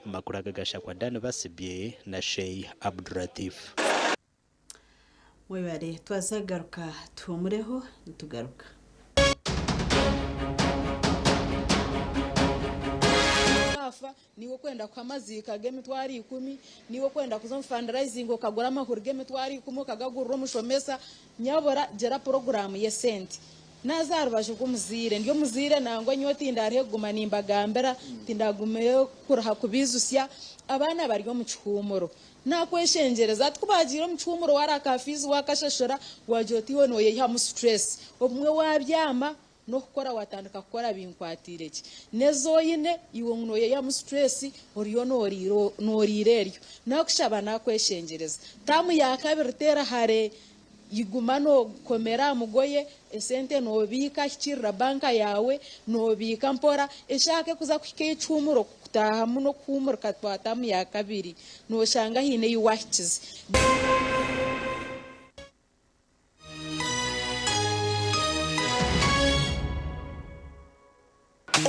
[SPEAKER 7] Amakuru aga gashakwa Dan Basibye na Sheikh Abduratif.
[SPEAKER 3] Mwebare twaza kugaruka tuhumureho nitugaruka.
[SPEAKER 19] Waafa niiwe okwenda kuha amaziika g'emitwaro 10, niiwe okwenda kuza omu fundraising okagura amahuri g'emitwaro 10 okagagurira omushomesa. Nyabura gira puroguraamu y'esente. Naaza aha rubaju rw'omuzaire, ndi omuzaire nangwa nyowe tindaruhe kuguma nimbagambira, tindagumireyo kuruha kubiijutsya, abaana bari omu kihuumuro. Naakweshengyereza hati ku baagiire omu kihuumuro waaraka fiizi waakashashura, waagira oti iwe nooyeyihamu stress. Obumwe waabyama n'okukora waatandika kukora binkwatiire ki? N'ezi oine iwe ngu nooyeyihamu stress oriyo nooriira eryo. Naakushaba naakweshengyereza. Taamu yaakabiri teera hare. Iguma nookomera aha mugoye, esente noobiika, hikiirira banka yaawe, noobiika mpora, eshaaha ku erikuza kuhika ey'ekihuumuro kukutaahamu n'okuhuumurika twatamu ya kabiri, nooshanga haine ei waahikize.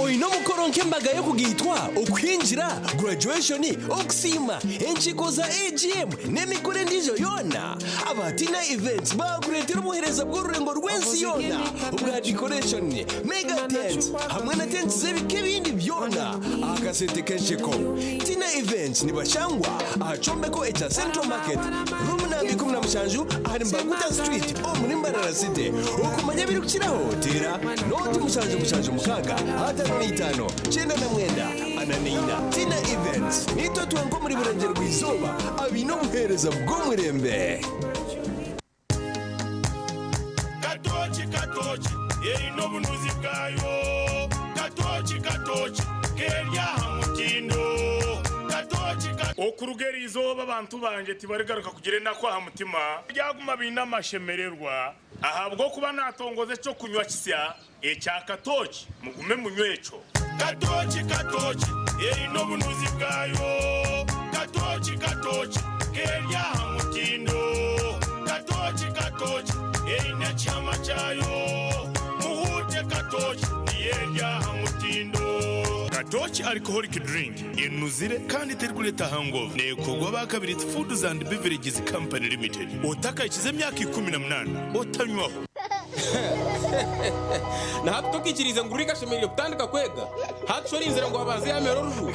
[SPEAKER 20] Oine omukoro nk'embaga y'okugaitwa, okuhingira, graduation, okusiima, enkiiko za AGM n'emikoro endiijo yoona? Aba Tina Events baakureetera obuheereza bw'orurengo rw'ensi yoona obwa decoration, mega tents hamwe na tents z'ebika ebindi byona. Aha. akasente k'ensheko. Tina Events nibashangwa aha kyombeko ekya Central Market, room namba 17 ahari Mbaguta Street omuri Mbarara City. Okumanya ebirikukiraho teera nooti 776 55 99 44. Tina Events niitwe twenka omuri Burengyerwa-izooba abaine obuheereza bw'omurembe.
[SPEAKER 2] Katoki katoki eine obunuzi bwayo Katoki katoki keri aha mutindo Katoki ka. Okuruga eri izooba abantu bangye tibarigaruka kugira enaku aha mutima, baryaguma baine amashemererwa, ahabw'okuba naatongoza eky'okunywa kisya ekya katooki, mugume munywe ekyo. Katooki katooki eine obunuzi bwayo Katooki katooki keri aha mutindo Katooki katooki eine ekihama kyayo Muhuute katooki niyo eri aha mutindo. Katooki Alcoholic Drink enuzire kandi terikureeta hangover neekorwa aba Kabirizi Foods and Beverages Company Limited. Otakahikize emyaka 18 otanywaho.
[SPEAKER 6] Na hati tokaikiriize ngu Rick ashemereire kutandika kwega? Hati shi orinzire ngu abanze yaamera oruju?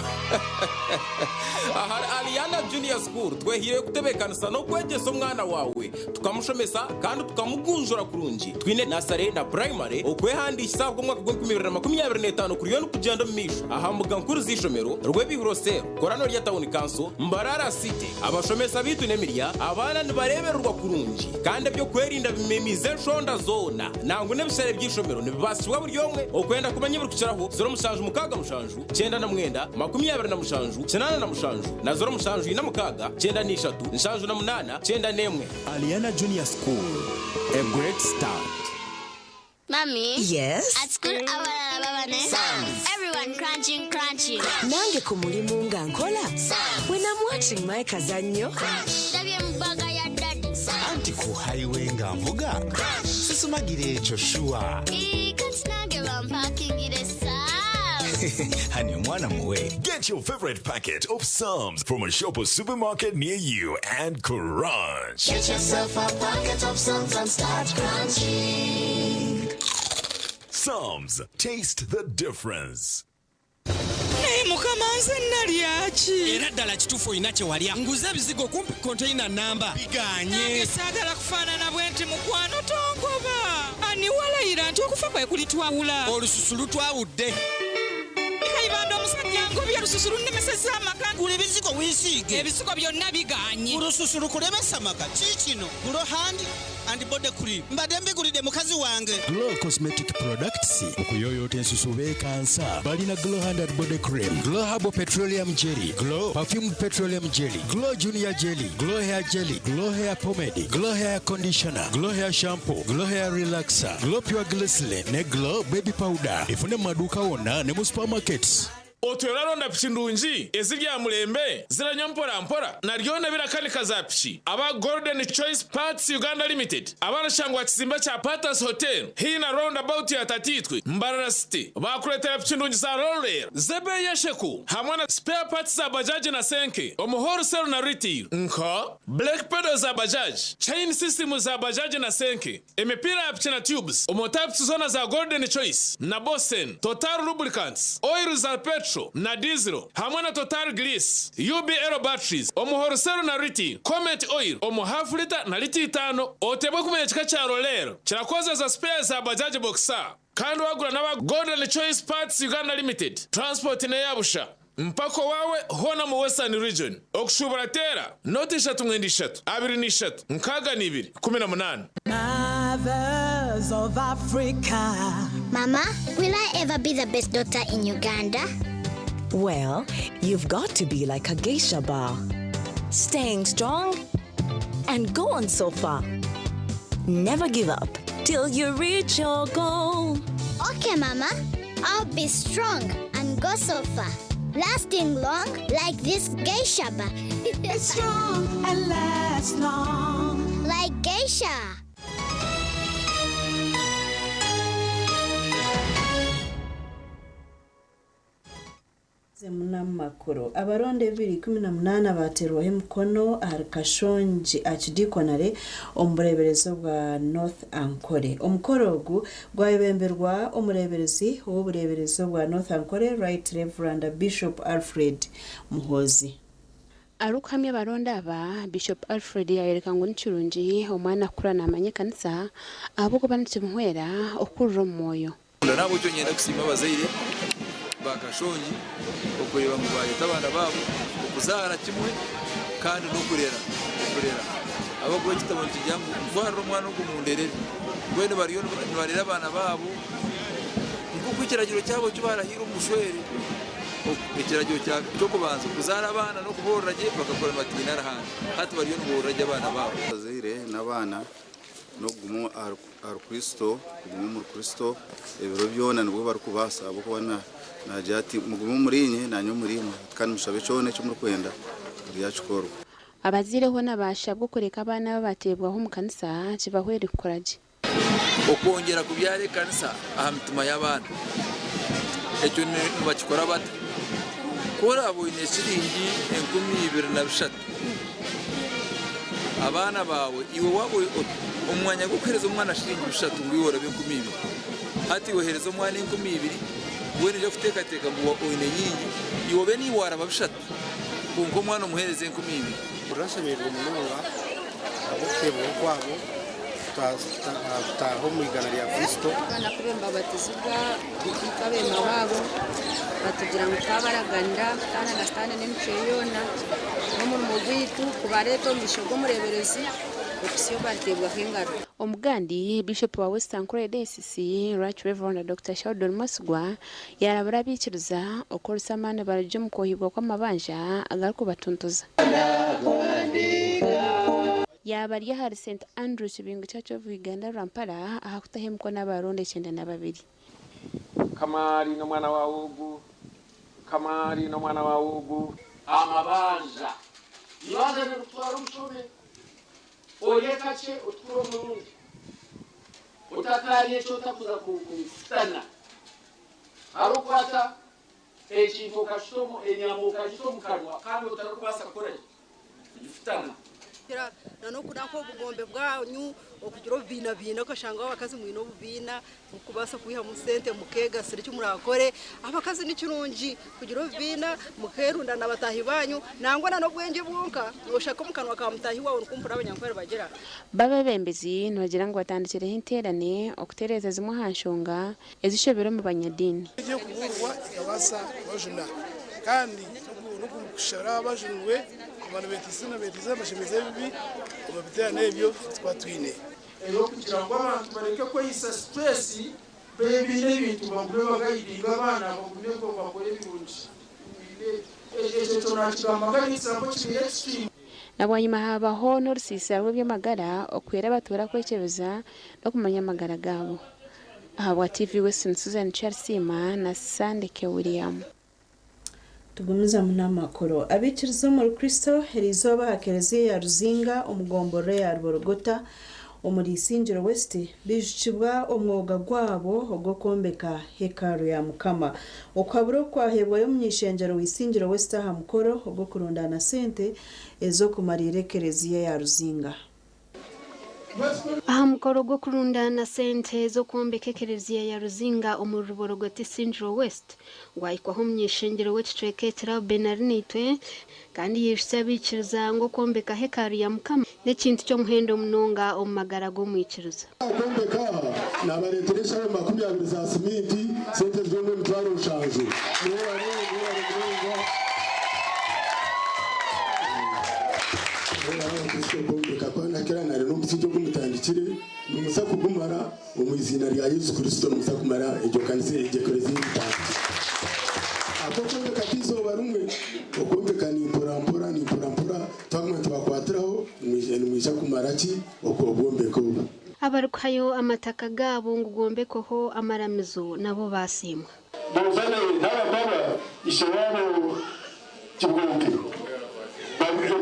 [SPEAKER 6] Ahari Aliana Junior School twehaireyo kutebeekanisa n'okwegyesa omwana waawe, tukamushomesa kandi tukamugunjura kurungi. Twine nasare na purayimare. Okwehandiikisa ahabw'omwaka gw'enkumi ibiri na makumyabiri n'etaano kuriyo nikugyenda omu maisho aha mbuga nkuru z'eishomero, Rwebihuro Cell, Korano rya Town Council, Mbarara City. Abashomesa baitu n'emirya, abaana nibareebererwa kurungi kandi eby'okwerinda bimemiize enshonda zoona. Nangwa n'ebishare by'eishomero nibibaasibwa buri omwe. Okwenda kumanya ebirikukiraho, 0767 99 27 87 na 0746 93 78 91.
[SPEAKER 12] Aliana Junior School, a great start.
[SPEAKER 13] Mommy?
[SPEAKER 14] Yes?
[SPEAKER 13] At school, abalala baba ne Everyone crunching, crunching.
[SPEAKER 14] Nange ku mulimu nga nkola. When I'm watching my kazannyo.
[SPEAKER 13] Ndabye mu bag ya daddy.
[SPEAKER 12] Anti ku highway nga nvuga sisumagira ekyo sure.
[SPEAKER 13] Ii, kati nange bampakingire Psalms.
[SPEAKER 12] Hani omwana muwe.
[SPEAKER 15] Get your favorite packet of Psalms from a shop or supermarket near you and crunch.
[SPEAKER 21] Get yourself a packet of Psalms and start crunching.
[SPEAKER 15] Psalms, taste the difference.
[SPEAKER 22] Naye mukama nze nalyaki?
[SPEAKER 29] Era ddala kituufu olina kye walya. Nguze ebizigo kumpi konteyina namba biganye.
[SPEAKER 22] Nange saagala kufaanana bwe nti mukwano tongoba. Ani walayira nti okufa kwe kulitwawula?
[SPEAKER 29] Olususu lutwawudde.
[SPEAKER 22] Kayibanda omusajja ngobye olususu lunnemesezza amaka.
[SPEAKER 30] Gula ebizigo weesiige.
[SPEAKER 22] Ebizigo byonna biganye.
[SPEAKER 30] Olususu lukulemesa amaka kiikino Glow Hand and Body Cream mbadde mbigulidde mukazi wange.
[SPEAKER 12] Glow Cosmetic Products okuyoyoota ensusu beekansa balina Glow Hand and Body Cream, Glow Herbal Petroleum Jelly, Glow Perfumed Petroleum Jelly, Glow Junior Jelly, Glow Hair Jelly, Glow Hair Pomade, Glow Hair Conditioner, Glow Hair Shampoo, Glow Hair Relaxer, Glow Pure Glycerin ne Glow Baby Powder. Efune mu maduuka wonna ne mu supermarkets.
[SPEAKER 27] Otyo oraronda piki ndungi eziri aha murembe ziranywa mpora mpora na ryona birakanika za piki aba Golden Choice Parts Uganda Limited abarashangwa aha kizimbe kya Patas Hotel haihi na roundabout ya Tatiitwe Mbarara City bakureetera piki ndungi za Roller z'ebeeyi esheku hamwe na spare parts za bajaji na senke omu wholesale na retail nka brake pedal za bajaji, chain system za bajaji na senke, emipiira ya piki na tubes omu types zoona za Golden Choice na Bosen, Total Lubricants, oil za petrol na diesel hamwe na Total Grease, UBL batteries omu wholesale na retail, Comet oil omu half liter na lita itaano. Otebwe kumanya ekika kya Roller kirakozesa spares za Bajaj Boxer kandi wagura n'aba Golden Choice Parts Uganda Limited transport n'eyabusha mpaka owawe hoona mu Western Region. Okushuubura teera nooti ishatu mwenda ishatu abiri n'ishatu nkaaga n'ibiri ikumi na munaana.
[SPEAKER 31] Mothers of Africa.
[SPEAKER 13] Mama, will I ever be the best doctor in Uganda?
[SPEAKER 32] Well, you've got to be like a geisha bar, staying strong and go on so far. Never give up till you reach your goal.
[SPEAKER 13] Okay, Mama. I'll be strong and go so far. Lasting long like this geisha bar.
[SPEAKER 31] It's strong and lasts long.
[SPEAKER 13] Like geisha.
[SPEAKER 3] Munamakuru abaronda 218 baterwaho emikono ahari Kashongi Archdeaconry omu bureeberezi bwa North Ankole. Omukoro ogu gwayebemberwa omureeberezi w'obureeberezi bwa North Ankole Right Reverend Bishop Alfred Muhoozi.
[SPEAKER 1] Arikuhamya abaronda aba, Bishop Alfred yayoreka ngu nikirungi omwana kukura namanya ekanisa ahabw'okuba nikimuhwera okukurira omu mwoyo.
[SPEAKER 4] N'ahabw'ekyo niinyenda kusiima abazaire ba Kashongi okureeba ngu baayeta abaana baabo okuzaara kimwe kandi n'okurera okurera ahabw'okuba ekitabo nikigira ngu ntwarire omwana ogu munderere. Mbwenu bariyo nibarera abaana baabo nk'oku ekiragiro kyabo eki baarahaire omu bushwere. Ekiragiro ky'okubanza okuzaara abaana n'okuboorora gye bakakura nibatiina Ruhanga. Hati bariyo niboorora gye abaana baabo.
[SPEAKER 5] Abazaire n'abaana n'okuguma ahari Kristo, kuguma omuri Kristo ebiro byona nibwo barikubaasa ahabw'okuba naagira ati, Mugume omuriinye, naanye omuriimwe, kandi mushabe kyona eki murikwenda, biryakikorwa.
[SPEAKER 1] Abazaire hoona baashabwa okureka abaana ababateebwaho omu kanisa kibahwere kukura gye.
[SPEAKER 4] Okwongyera kubyara ekanisa aha mitima y'abaana, ekyo nibakikora bata? Ku oraabe oine shiringi 2003, abaana baawe iwe waaba omu mwanya gw'okuheereza omwana shiringi 300 ngu iwe orabe 2000, hati iwe heereza omwana 2000, we naija kuteekateeka ngu oine nyingi, iwe obe niiwe waaraba 300 kwonka omwana omuheereze 2000.
[SPEAKER 8] Turashemererwa munonga ahabw'okuteebwaho kwabo kutaaha omu igana rya Kristo.
[SPEAKER 9] Abaana ku nibabatizibwa itwe abeema baabo batugira ngu twabaraganira kutaana na Sitaane n'emicwe ye yoona. N'omurimo gwaitu kubareeta omu maisho g'omureeberezi okuhitsya obu bariteebwaho engaro.
[SPEAKER 1] Omugandi, Bishop wa Western Ankole Diocese, Right Rev. Dokita Sheldon Mwesigwa yaarabura abaikiriza okukoresa amaani barugye omu kwohibwa kw'amabanja agarikubatuntuza. Yaaba ari ahari St Andrew Kibingo Church of Uganda Rwampara aha kutaho emikono abaroonda 92.
[SPEAKER 11] Kamari n'omwana wawe ogu, Kamari n'omwana wawe ogu.
[SPEAKER 16] Amabanja. Eibanja nirikutwara omushobe, orye kakye otukure omurundi. Otakaarya eki otakuza kufutana. Hariho okukwata ekintu okakita omu, enyama okagita omu kanwa kandi otarikubaasa kukora ki? Kugifutana.
[SPEAKER 23] Na n'okunanka obugombe bwanyu okugira obubiina-biina okashanga abakazi mwine obubiina mukubaasa kwihamu sente mukeegasira eki muraakore. Abakazi ni kirungi kugira obubiina mukeerunda na bataahi baanyu nangwa na n'obwengye bwonka nooshaka omu kanwa ka mutaahi waawe nikwo mpurira Abanyankore bagira.
[SPEAKER 1] Bo abeebembezi nibagira ngu batandikireho enteerane okutereeza zimwe aha nshonga ezishobire omu banyadiini.
[SPEAKER 24] Egi okubuurwa ekabaasa kubajuna, kandi n'okushara abajunirwe kuba nibeteisa nibeteisa nibashemeza ebibi omu biteerane ebyo ebi tuba twine.
[SPEAKER 16] Ey'okugira ngu abantu bareke kweyisa stress bebiine ebintu bagume bagayidinge abaana bagume bakore ebirungi ekyo kyo nakigamba nka example kiri extreme.
[SPEAKER 1] Na bwanyima haabaho n'orusiisira rw'eby'amagara okuhwera abatuura kwekyebeza n'okumanya amagara gaabo. Ahabwa TV Western Susan Kyarisiima na Sandeke William.
[SPEAKER 3] Tugumizamu n'amakuru. Abaikiriza omuri Kristo eriizooba aha kereziya ya Ruzinga omu gomborora eya Ruborogota omuri Isingiro West baijukibwa omwoga gwabo ogw'okwombeka hekalu ya Mukama. Okuhabura oku kwaheebwayo omuny'eishengyero wa Isingiro West aha mukoro ogw'okurundaana sente ez'okumariira ekereziya ya Ruzinga.
[SPEAKER 25] Aha mukoro gw'okurundaana sente z'okwombeka ekereziya ya Ruzinga omuri Ruborogota Isingiro West gwahikwaho omuny'eishengyero w'ekicweka eki Reuben Arinaitwe kandi yaijutsya abaikiriza ngu okwombeka hekalu ya Mukama n'ekintu ky'omuhendo munonga omu magara g'omwikiriza.
[SPEAKER 26] Okwombeka aha nabareetera eshaaho 20 za siminti, sente ziri omu 70,000. Mwebare, mwebare munonga. Mwebare Abakristo kwombeka kwanakira nari n'omusingi ogu mutandikire nimuza kugumara omu iziina rya Yesu Kristo nimuza kumara egyo kanisa egyo ekereziya ei mutandikire. Ahabw'okwombeka ti izooba rimwe, okwombeka ni mpora mpora ni mpora mpora twaguma nitubakwatiraho nimwija kumara ki okwo obwombeko obu.
[SPEAKER 25] Abarikuhayo amataka gaabo ngu gombekweho amaramizo nabo baasiimwa.
[SPEAKER 26] Bozane n'abagaba ishe waabo Kibwenge babire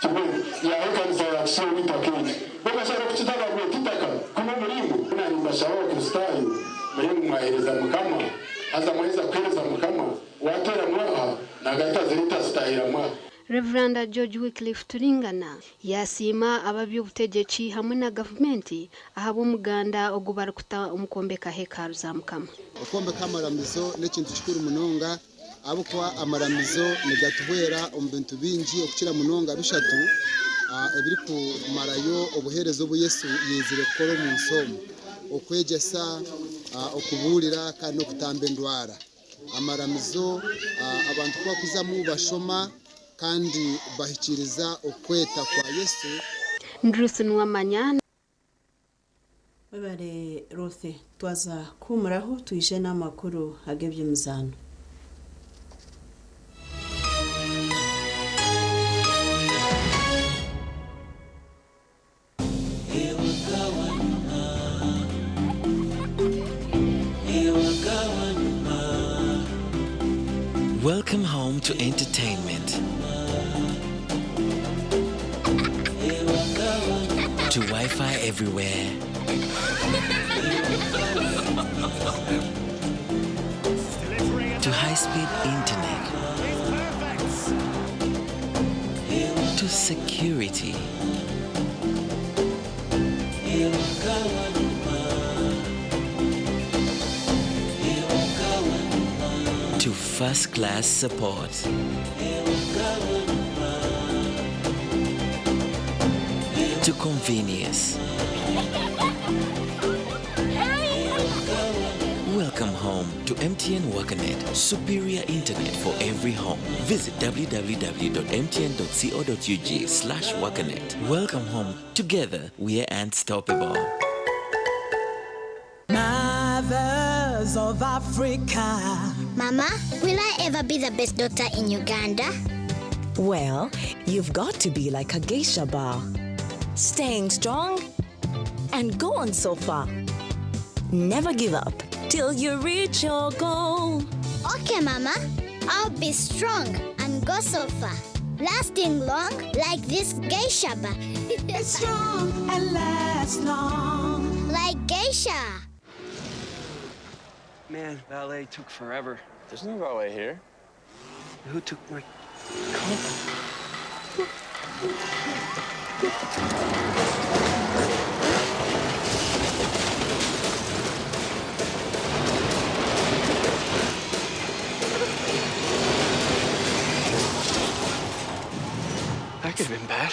[SPEAKER 26] Kibwenge yaaha ekanisa ya Kisyomu eitaka egi. Bo bashara kukiza barweta eitaka kunu omuringo. Naanye nimbashaba Abakristaayo murebe ngu mwaheereza Mukama, haza mwaheza kuheereza Mukama, Wateeramu aha, nagaruka zireeta zitaahiramu aha.
[SPEAKER 25] Rev. George Wycliffe Turingana yasiima ababy'obutegyeki hamwe na gavumenti ahabw'omuganda ogu barikuta omu kwombeka hekalu za Mukama.
[SPEAKER 2] Okwombeka amaramizo n'ekintu kikuru munonga ahabw'okuba amaramizo nigatuhwera omu bintu bingi okukira munonga bishatu ebirikumarayo obuheereza obu Yesu yaizire kukora omu nsi omu, okwegyesa, okubuurira kandi n'okutamba endwara. Amaramizo abantu ku barikuzamu bashoma kandi bahikiiriza okweta kwa Yesu.
[SPEAKER 25] Ruth Nuwamanya.
[SPEAKER 3] Webare Ruth. Twaza kuhumuraho twije n'amakuru ag'eby'emizaano.
[SPEAKER 6] Welcome home to entertainment. To Wi Fi everywhere. To high speed internet. To security. To first class support. To convenience. Welcome home to MTN WakaNet, superior internet for every home. Visit www.mtn.co.ug/wakanet. Welcome home. Together, we are unstoppable.
[SPEAKER 31] Mothers of Africa.
[SPEAKER 13] Mama, will I ever be the best doctor in Uganda?
[SPEAKER 32] Well, you've got to be like a geisha bar. Staying strong and go on so far. Never give up till you reach your goal.
[SPEAKER 13] Okay, Mama. I'll be strong and go so far. Lasting long like this geisha bar.
[SPEAKER 31] It's strong and lasts long.
[SPEAKER 13] Like geisha.
[SPEAKER 7] Man, valet took forever. There's no valet here. Who took my coat? That could have been bad.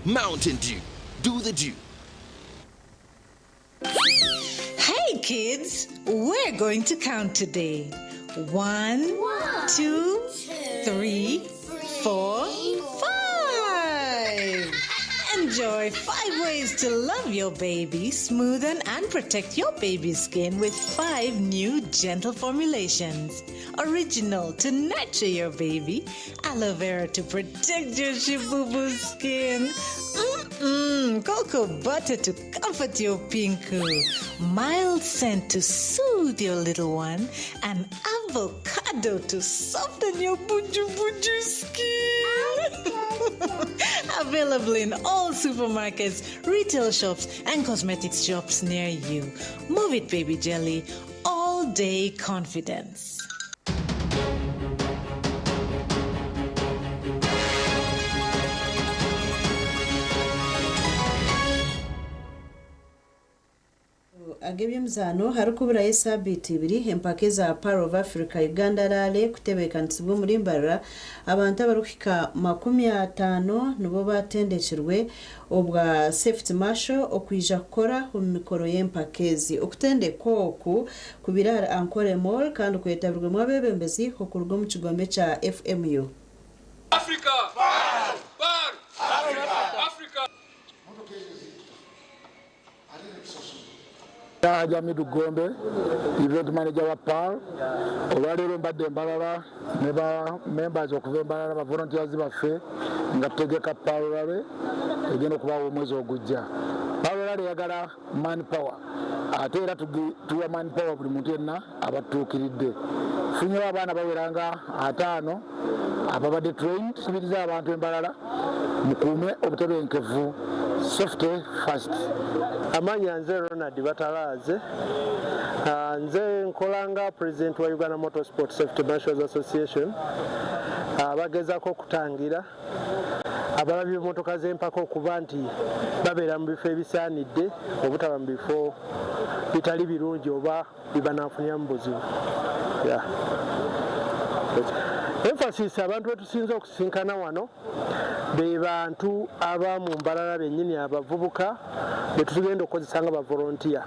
[SPEAKER 6] Mountain Dew. Do the dew.
[SPEAKER 10] Hey kids, we're going to count today. 1, 2, 3, 4, 5. Enjoy 5 ways to love your baby, smoothen and protect your baby's skin with 5 new gentle formulations. Original to nurture your baby, aloe vera to protect your shibubu skin, cocoa butter to comfort your pinku, mild scent to soothe your little one, and avocado to soften your buju buju skin. Available in all supermarkets, retail shops, and cosmetics shops near you. Move it, baby jelly. All day confidence.
[SPEAKER 3] Ag'eby'emizaano harikuburayo esaabiiti ibiri empaka eza Pearl of Africa Uganda Rally kutebeekanisibwa omuri Mbarara, abantu abarikuhika 50 nibo batendekirwe obwa Safety Marshal okwija kukora omu mikoro y'empaka ezi. Okutendekwa oku kubaire ahari Ankole Mall kandi kwetabirwemu abeebembezi okuruga omu kigombe kya FMU.
[SPEAKER 11] Africa! Bar! Africa!
[SPEAKER 14] Haji Hamidu Gombe, event manager wa PAL. Olwaleero mbadde Mbarara ne ba members okuva e Mbarara, ba volunteers baffe, nga tutegeka PAL Rally egenda okubaawo omwezi ogujja. PAL Rally eyagala man power, ate era tuwa man power buli muntu yenna abatuukiridde. Tufunyewo abaana bawera nga 50 ababadde trained. Tukubiriza abantu e Mbarara, mukuume obutebenkevu.
[SPEAKER 12] Safety first.
[SPEAKER 15] Amanya nze Ronald Batalaaze. Ah, nze nkola nga president wa Uganda Motorsport Safety Marshals Association. Ah, bagezaako okutangira abalabi b'emmotoka z'empaka okuba nti babeera mu bifo ebisaanidde obutaba mu bifo bitali birungi oba bibanafuniramu buzibu. Yeah. Emphasis abantu betusinze okusisinkana wano be bantu aba mu Mbarara bennyini abavubuka betugenda okukozesa nga bavolontiya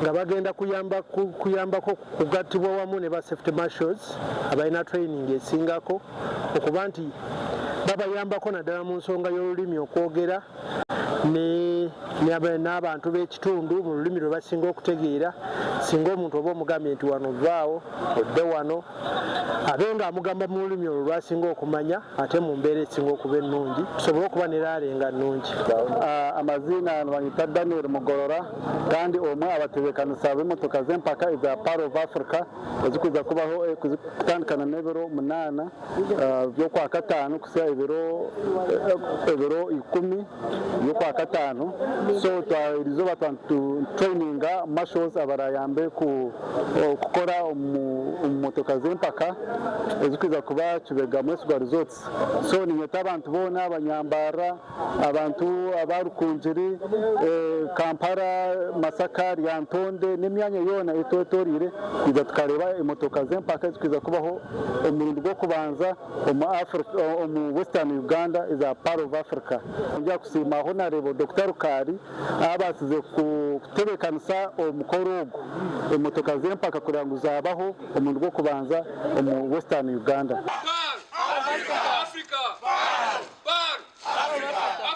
[SPEAKER 15] nga bagenda kuyambako kugattibwa wamu ne ba safety marshals abalina training esingako okuba nti babayambako naddala mu nsonga y'olulimi okwogera n'abantu b'ekitundu mu lulimi lwe basinga okutegeera. Singa omuntu oba omugambye nti wano vaawo odde wano, abe nga amugamba mu lulimi olwo lwasinga okumanya ate mu mbeera esinga okuba ennungi, tusobole okuba ne rally nga nnungi.
[SPEAKER 17] Amazina nibanyita Daniel Mugorora kandi omwe abatebeekanisa b'emotoka z'empaka eza Pearl of Africa ezikuza kubaho kutandikana n'ebiro 8 by'okwakataano kuhitsya ebiro 10 by'okwakataano. So eriizooba traininga marshals abarayambe kukora omu motoka z'empaka ezikuza kuba Kibega Mwesigwa Resorts. So ninyeta abantu boona abanyambarra, abantu abarukungiri, Kampala, Masaka, Lyantonde n'emyanya yoona etwetoreire kuza tukareba emotoka z'empaka ezikuza kubaho omurundi gw'okubanza omu Western Uganda eza Pearl of Africa. Nja kusiima Honorable Dr. Rukari abasize kutebeekanisa omukoro ogu emotoka z'empaka kugira ngu zabaho omurundi gw'okubanza omu Western Uganda.
[SPEAKER 11] Africa! Pearl! Africa!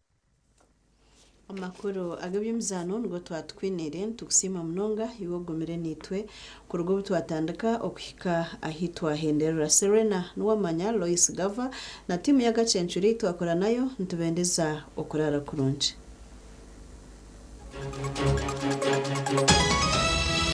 [SPEAKER 3] Amakuru ag'eby'emizaano nigo twatukwiniire. Nitukusiima munonga iwe ogumire niitwe kuruga obu twatandika okuhika ahi twahenderera. Serena Nuwamanya, Lois Gava na tiimu y'Agacencuri twakora nayo, nitubendeza okuraara kurungi.